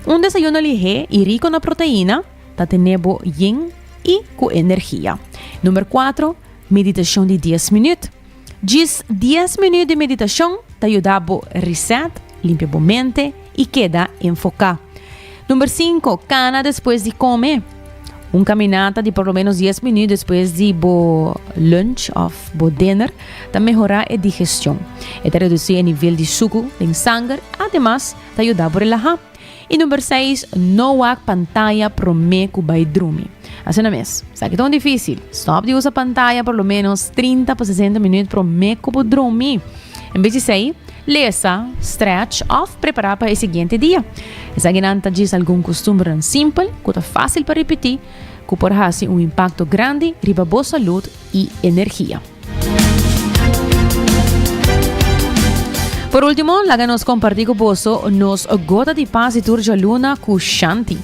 Un desayuno lihé i riko na proteina ta tene bo yen i ku energia. Number kuatro, meditashon di dies minuut. Djis dies minuut di meditashon ta yuda bo reset, limpia bo mente i keda enfoká. Number sinku, kana despues di kome. Un caminata di por lo menos 10 minuut despues di bo lunch of bo dinner ta mehora e digestion. E ta reduci e nivel di sucu den sanger, ademas ta yuda bo relaha. Y number 6, no wak pantaya prome cu bay drumi. Asina mes, esaki ta un dificil. Stop di usa pantaya por lo menos 30 pa 60 minuut prome cu bo drumi. En bes di esei, lesa, stretch òf prepará pa e siguiente dia. Esakinan ta djis algun kustumbernan simpel ku ta fásil pa ripití ku por hasi un impakto grandi riba bo salud i energia. Por último, laga nos kompartí ku boso nos gota di pas di tur djaluna ku Shanti.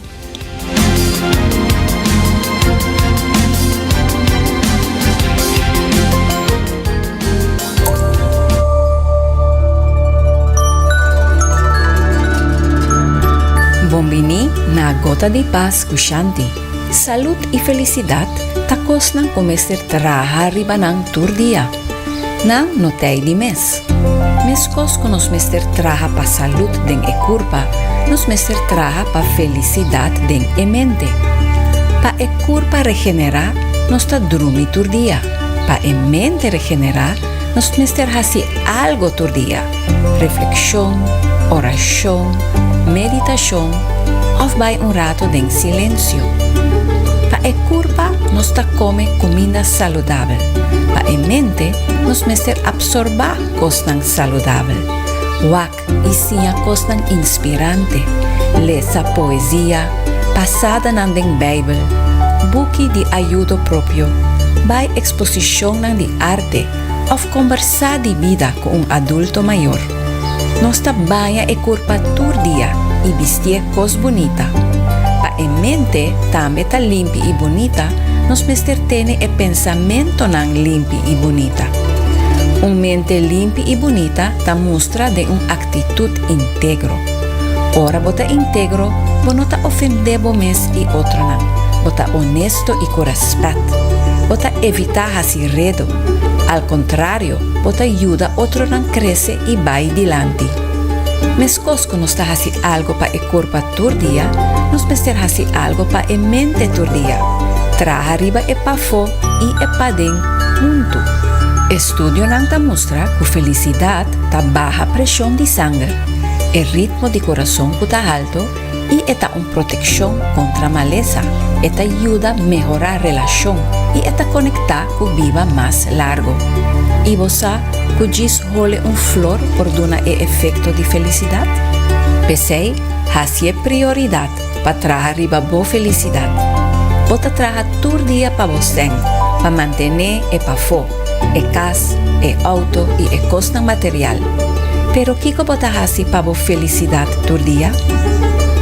Bon bini na Gota di Pas ku Shanti. Salud i felisidat ta kosnan ku mester traha riba nan tur dia. Nan no t'ei di mes. Meskos ku nos mester traha pa salud den e kurpa, nos mester traha pa felisidat den e mente. Pa e kurpa regenerá, nos ta drumi tur dia. Pa e mente regenerá, nos mester hasi algo tur dia, reflekshon, orashon, meditashon òf bai un rato den silensio. Pa e kurpa nos ta kome kuminda saludabel. Pa e mente nos mester apsorbá kosnan saludabel, wak i siña kosnan inspirante, lesa poesia, pasadanan den Beibel, buki di ayudo propio, bai eksposishonnan di arte òf kombersá di bida ku un adulto mayor. Nos ta baña e kurpa tur dia i bistié kos bunita. Pa e mente tambe ta limpi i bunita, nos mester tene e pensamentonan limpi i bunita. Un mente limpi i bunita ta mustra den un aktitut integro. Ora bo ta integro, bo no ta ofendé bo mes i otronan, bo ta onesto i ku rèspèt. Bo ta evitá hasi redo. Al kontrario, bo ta yuda otronan krese i bai dilanti. Meskos ku nos ta hasi algu pa e kurpa tur dia, nos mester hasi algu pa e mente tur dia. Traha riba e pafó i e paden huntu. Estudionan ta mustra ku felisidat ta baha preshon di sanger, e ritmo di kurason ku ta haltu i e ta un protekshon kontra malesa. E ta yuda mehorá relashon i e ta konektá ku biba mas largu. I bo sa ku djis hole un flor por duna e efekto di felisidat? P'esei, hasi e prioridat pa traha riba bo felisidat. Bo ta traha tur dia pa bo sèn, pa mantené e pafó, e kas, e outo i e kosnan material. Pero kiko bo ta hasi pa bo felisidat tur dia?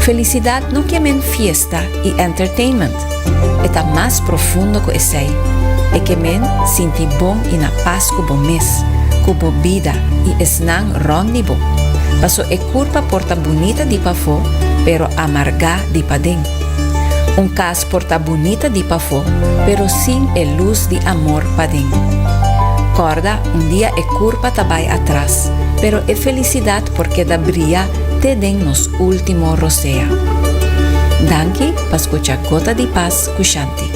Felisidat no ke men fiesta i entertainment. E ta mas profundo ku esei. E ke men sinti bon i na pas ku bo mes, ku bo bida i esnan rònt di bo. Paso e kurpa por ta bunita di pafó, pero amargá di paden. Un kas por ta bunita di pafó, pero sin e lus di amor paden. Kòrda, un dia e kurpa ta bai atras, pero e felisidat por keda bria te den nos último rosea. Danki pa skucha Gota di Pas ku Shanti.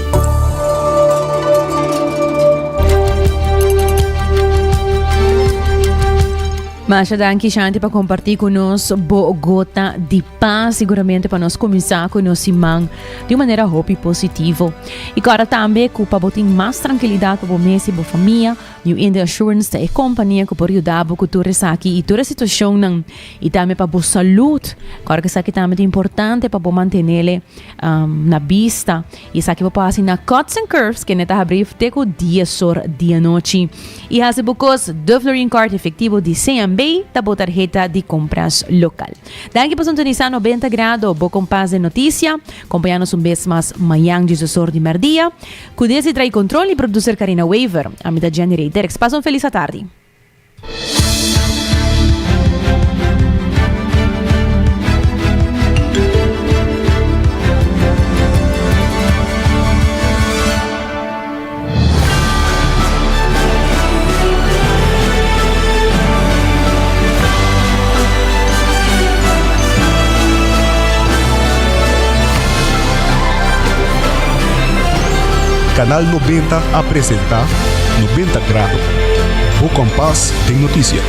Masha danki Shanti pa kompartí ku nos bo gota di pas. Siguramente pa nos kuminsá ku nos siman di un manera hopi positivo. I kòrda tambe ku pa bo tin mas trankilidat pa bo mes i bo famia, New India Assurance ta e kompania ku por yuda bo ku tur esaki i tur e situashonnan i tambe pa bo salud. Kòrda ku esaki tambe ta importante pa bo mantenele na bista. I esaki bo por hasi na Cuts and Curves kende ta habrí te ku dies or di anochi. I hasi bo kos De Florin Card efektivo di CMB ta bo tarheta di kompras lokal. Danki pa sintonisá 90 Grado, bo kompas den notisia. Kompañá nos un bes mas mañan diesdos or di mèrdia. Cu desi trae control y producer Karina Wever. Ami ta Jenny Rey Derks. Pasa un feliz atardi.
Canal 90 a presenta 90 Grado, bo kompas den notisia.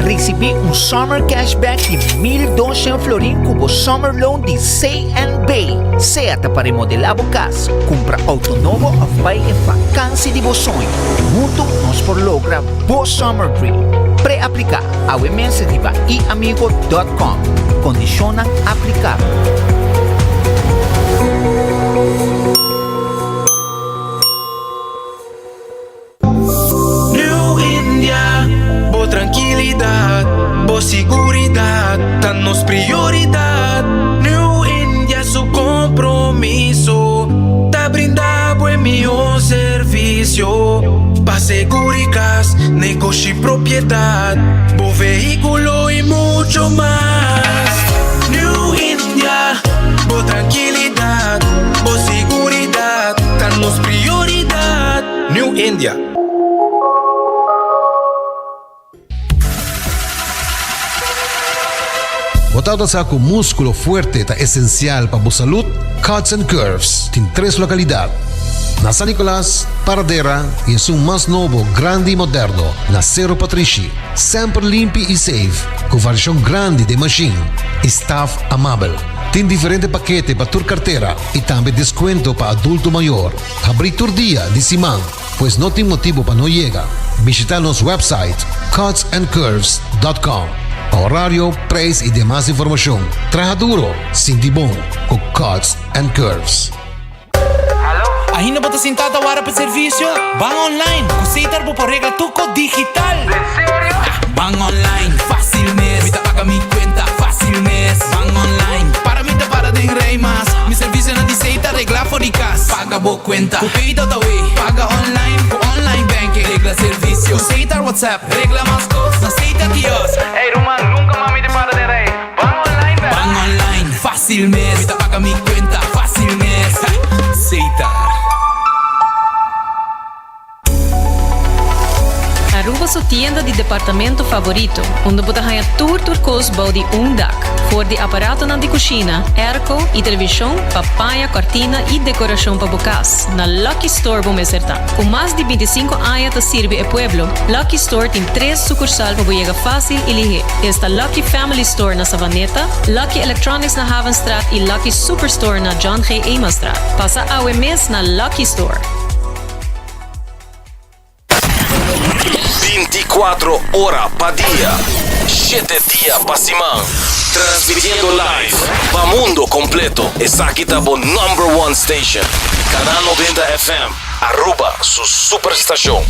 Risibí un Summer Cashback di 1200 florin ku bo Summer Loan di CNB. Sea ta pa remodelá bo kas, kumpra outo nobo òf bai e fakansi di bo soño. Huntu nos por logra bo Summer Dream. Pre-apliká awe mes riba iamigo.com. Kondishonnan aplikabel.
New India, bo trankilidat, bo siguridat ta nos prioridat. New India su kompromiso ta brinda bo e mihó servisio pa seguri kas, negoshi, propiedat, bo vehíkulo i mucho mas. New India, bo trankilidat, bo siguridat ta nos prioridat. New India.
Bo tabata sa ku múskulo fuerte ta esensial pa bo salud? Cuts and Curves tin tres lokalidat, na San Nicolas, Paradera i esun mas nobo, grandi i moderno na Sero Patrishi. Semper limpi i safe, ku variashon grandi den mashin i staf amabel. Tin diferente pakete pa tur kartera i tambe deskuento pa adulto mayor. Habrí tur dia di siman, pues no tin motibu pa no yega. Bishita nos website cutsandcurves.com pa horario, prijs y demas informacion. Traha duro, sinti bon cu Cuts and Curves.
Ainda bo ta sintá ta wara pa servisio? Ban online! Ku Setar bo por regla tur kos digital!
Den serio?
Ban online, fácil mes! Mi ta paga mi kuenta fácil mes! Ban online, para mi ta para den rei mas! Mi servisionan di Setar regla for di kas! Paga bo kuenta ku Pay.awe! Paga online ku online banking! Regla servisio ku Setar WhatsApp! Regla mas kos na Setar Kiosk!
Ey ruman, nunka mas mi ta para den rei! Ban online bèrdad?
Ban online, fácil mes! Mi ta paga mi kuenta fácil mes! Setar.
Aruba su tienda di departamento favorito, unda bo ta haña tur tur kos bou di un dak. For di aparatonan di kushina, airco i televishon pa paña, kòrtina i dekorashon pa bo kas, na Lucky Store bo mester ta. Ku mas di bintisinko aña ta sirbi e pueblo, Lucky Store tin tres sukursal pa bo yega fásil i lihé. Esta Lucky Family Store na Savaneta, Lucky Electronics na Havenstraat i Lucky Superstore na John G. Emanstraat. Pasa awe mes na Lucky Store.
24 ora pa dia, 7 dia pa siman. Transmitiendo live pa mundo completo. Esaki ta bo number one station. Canal 90 FM. Aruba su superstacion.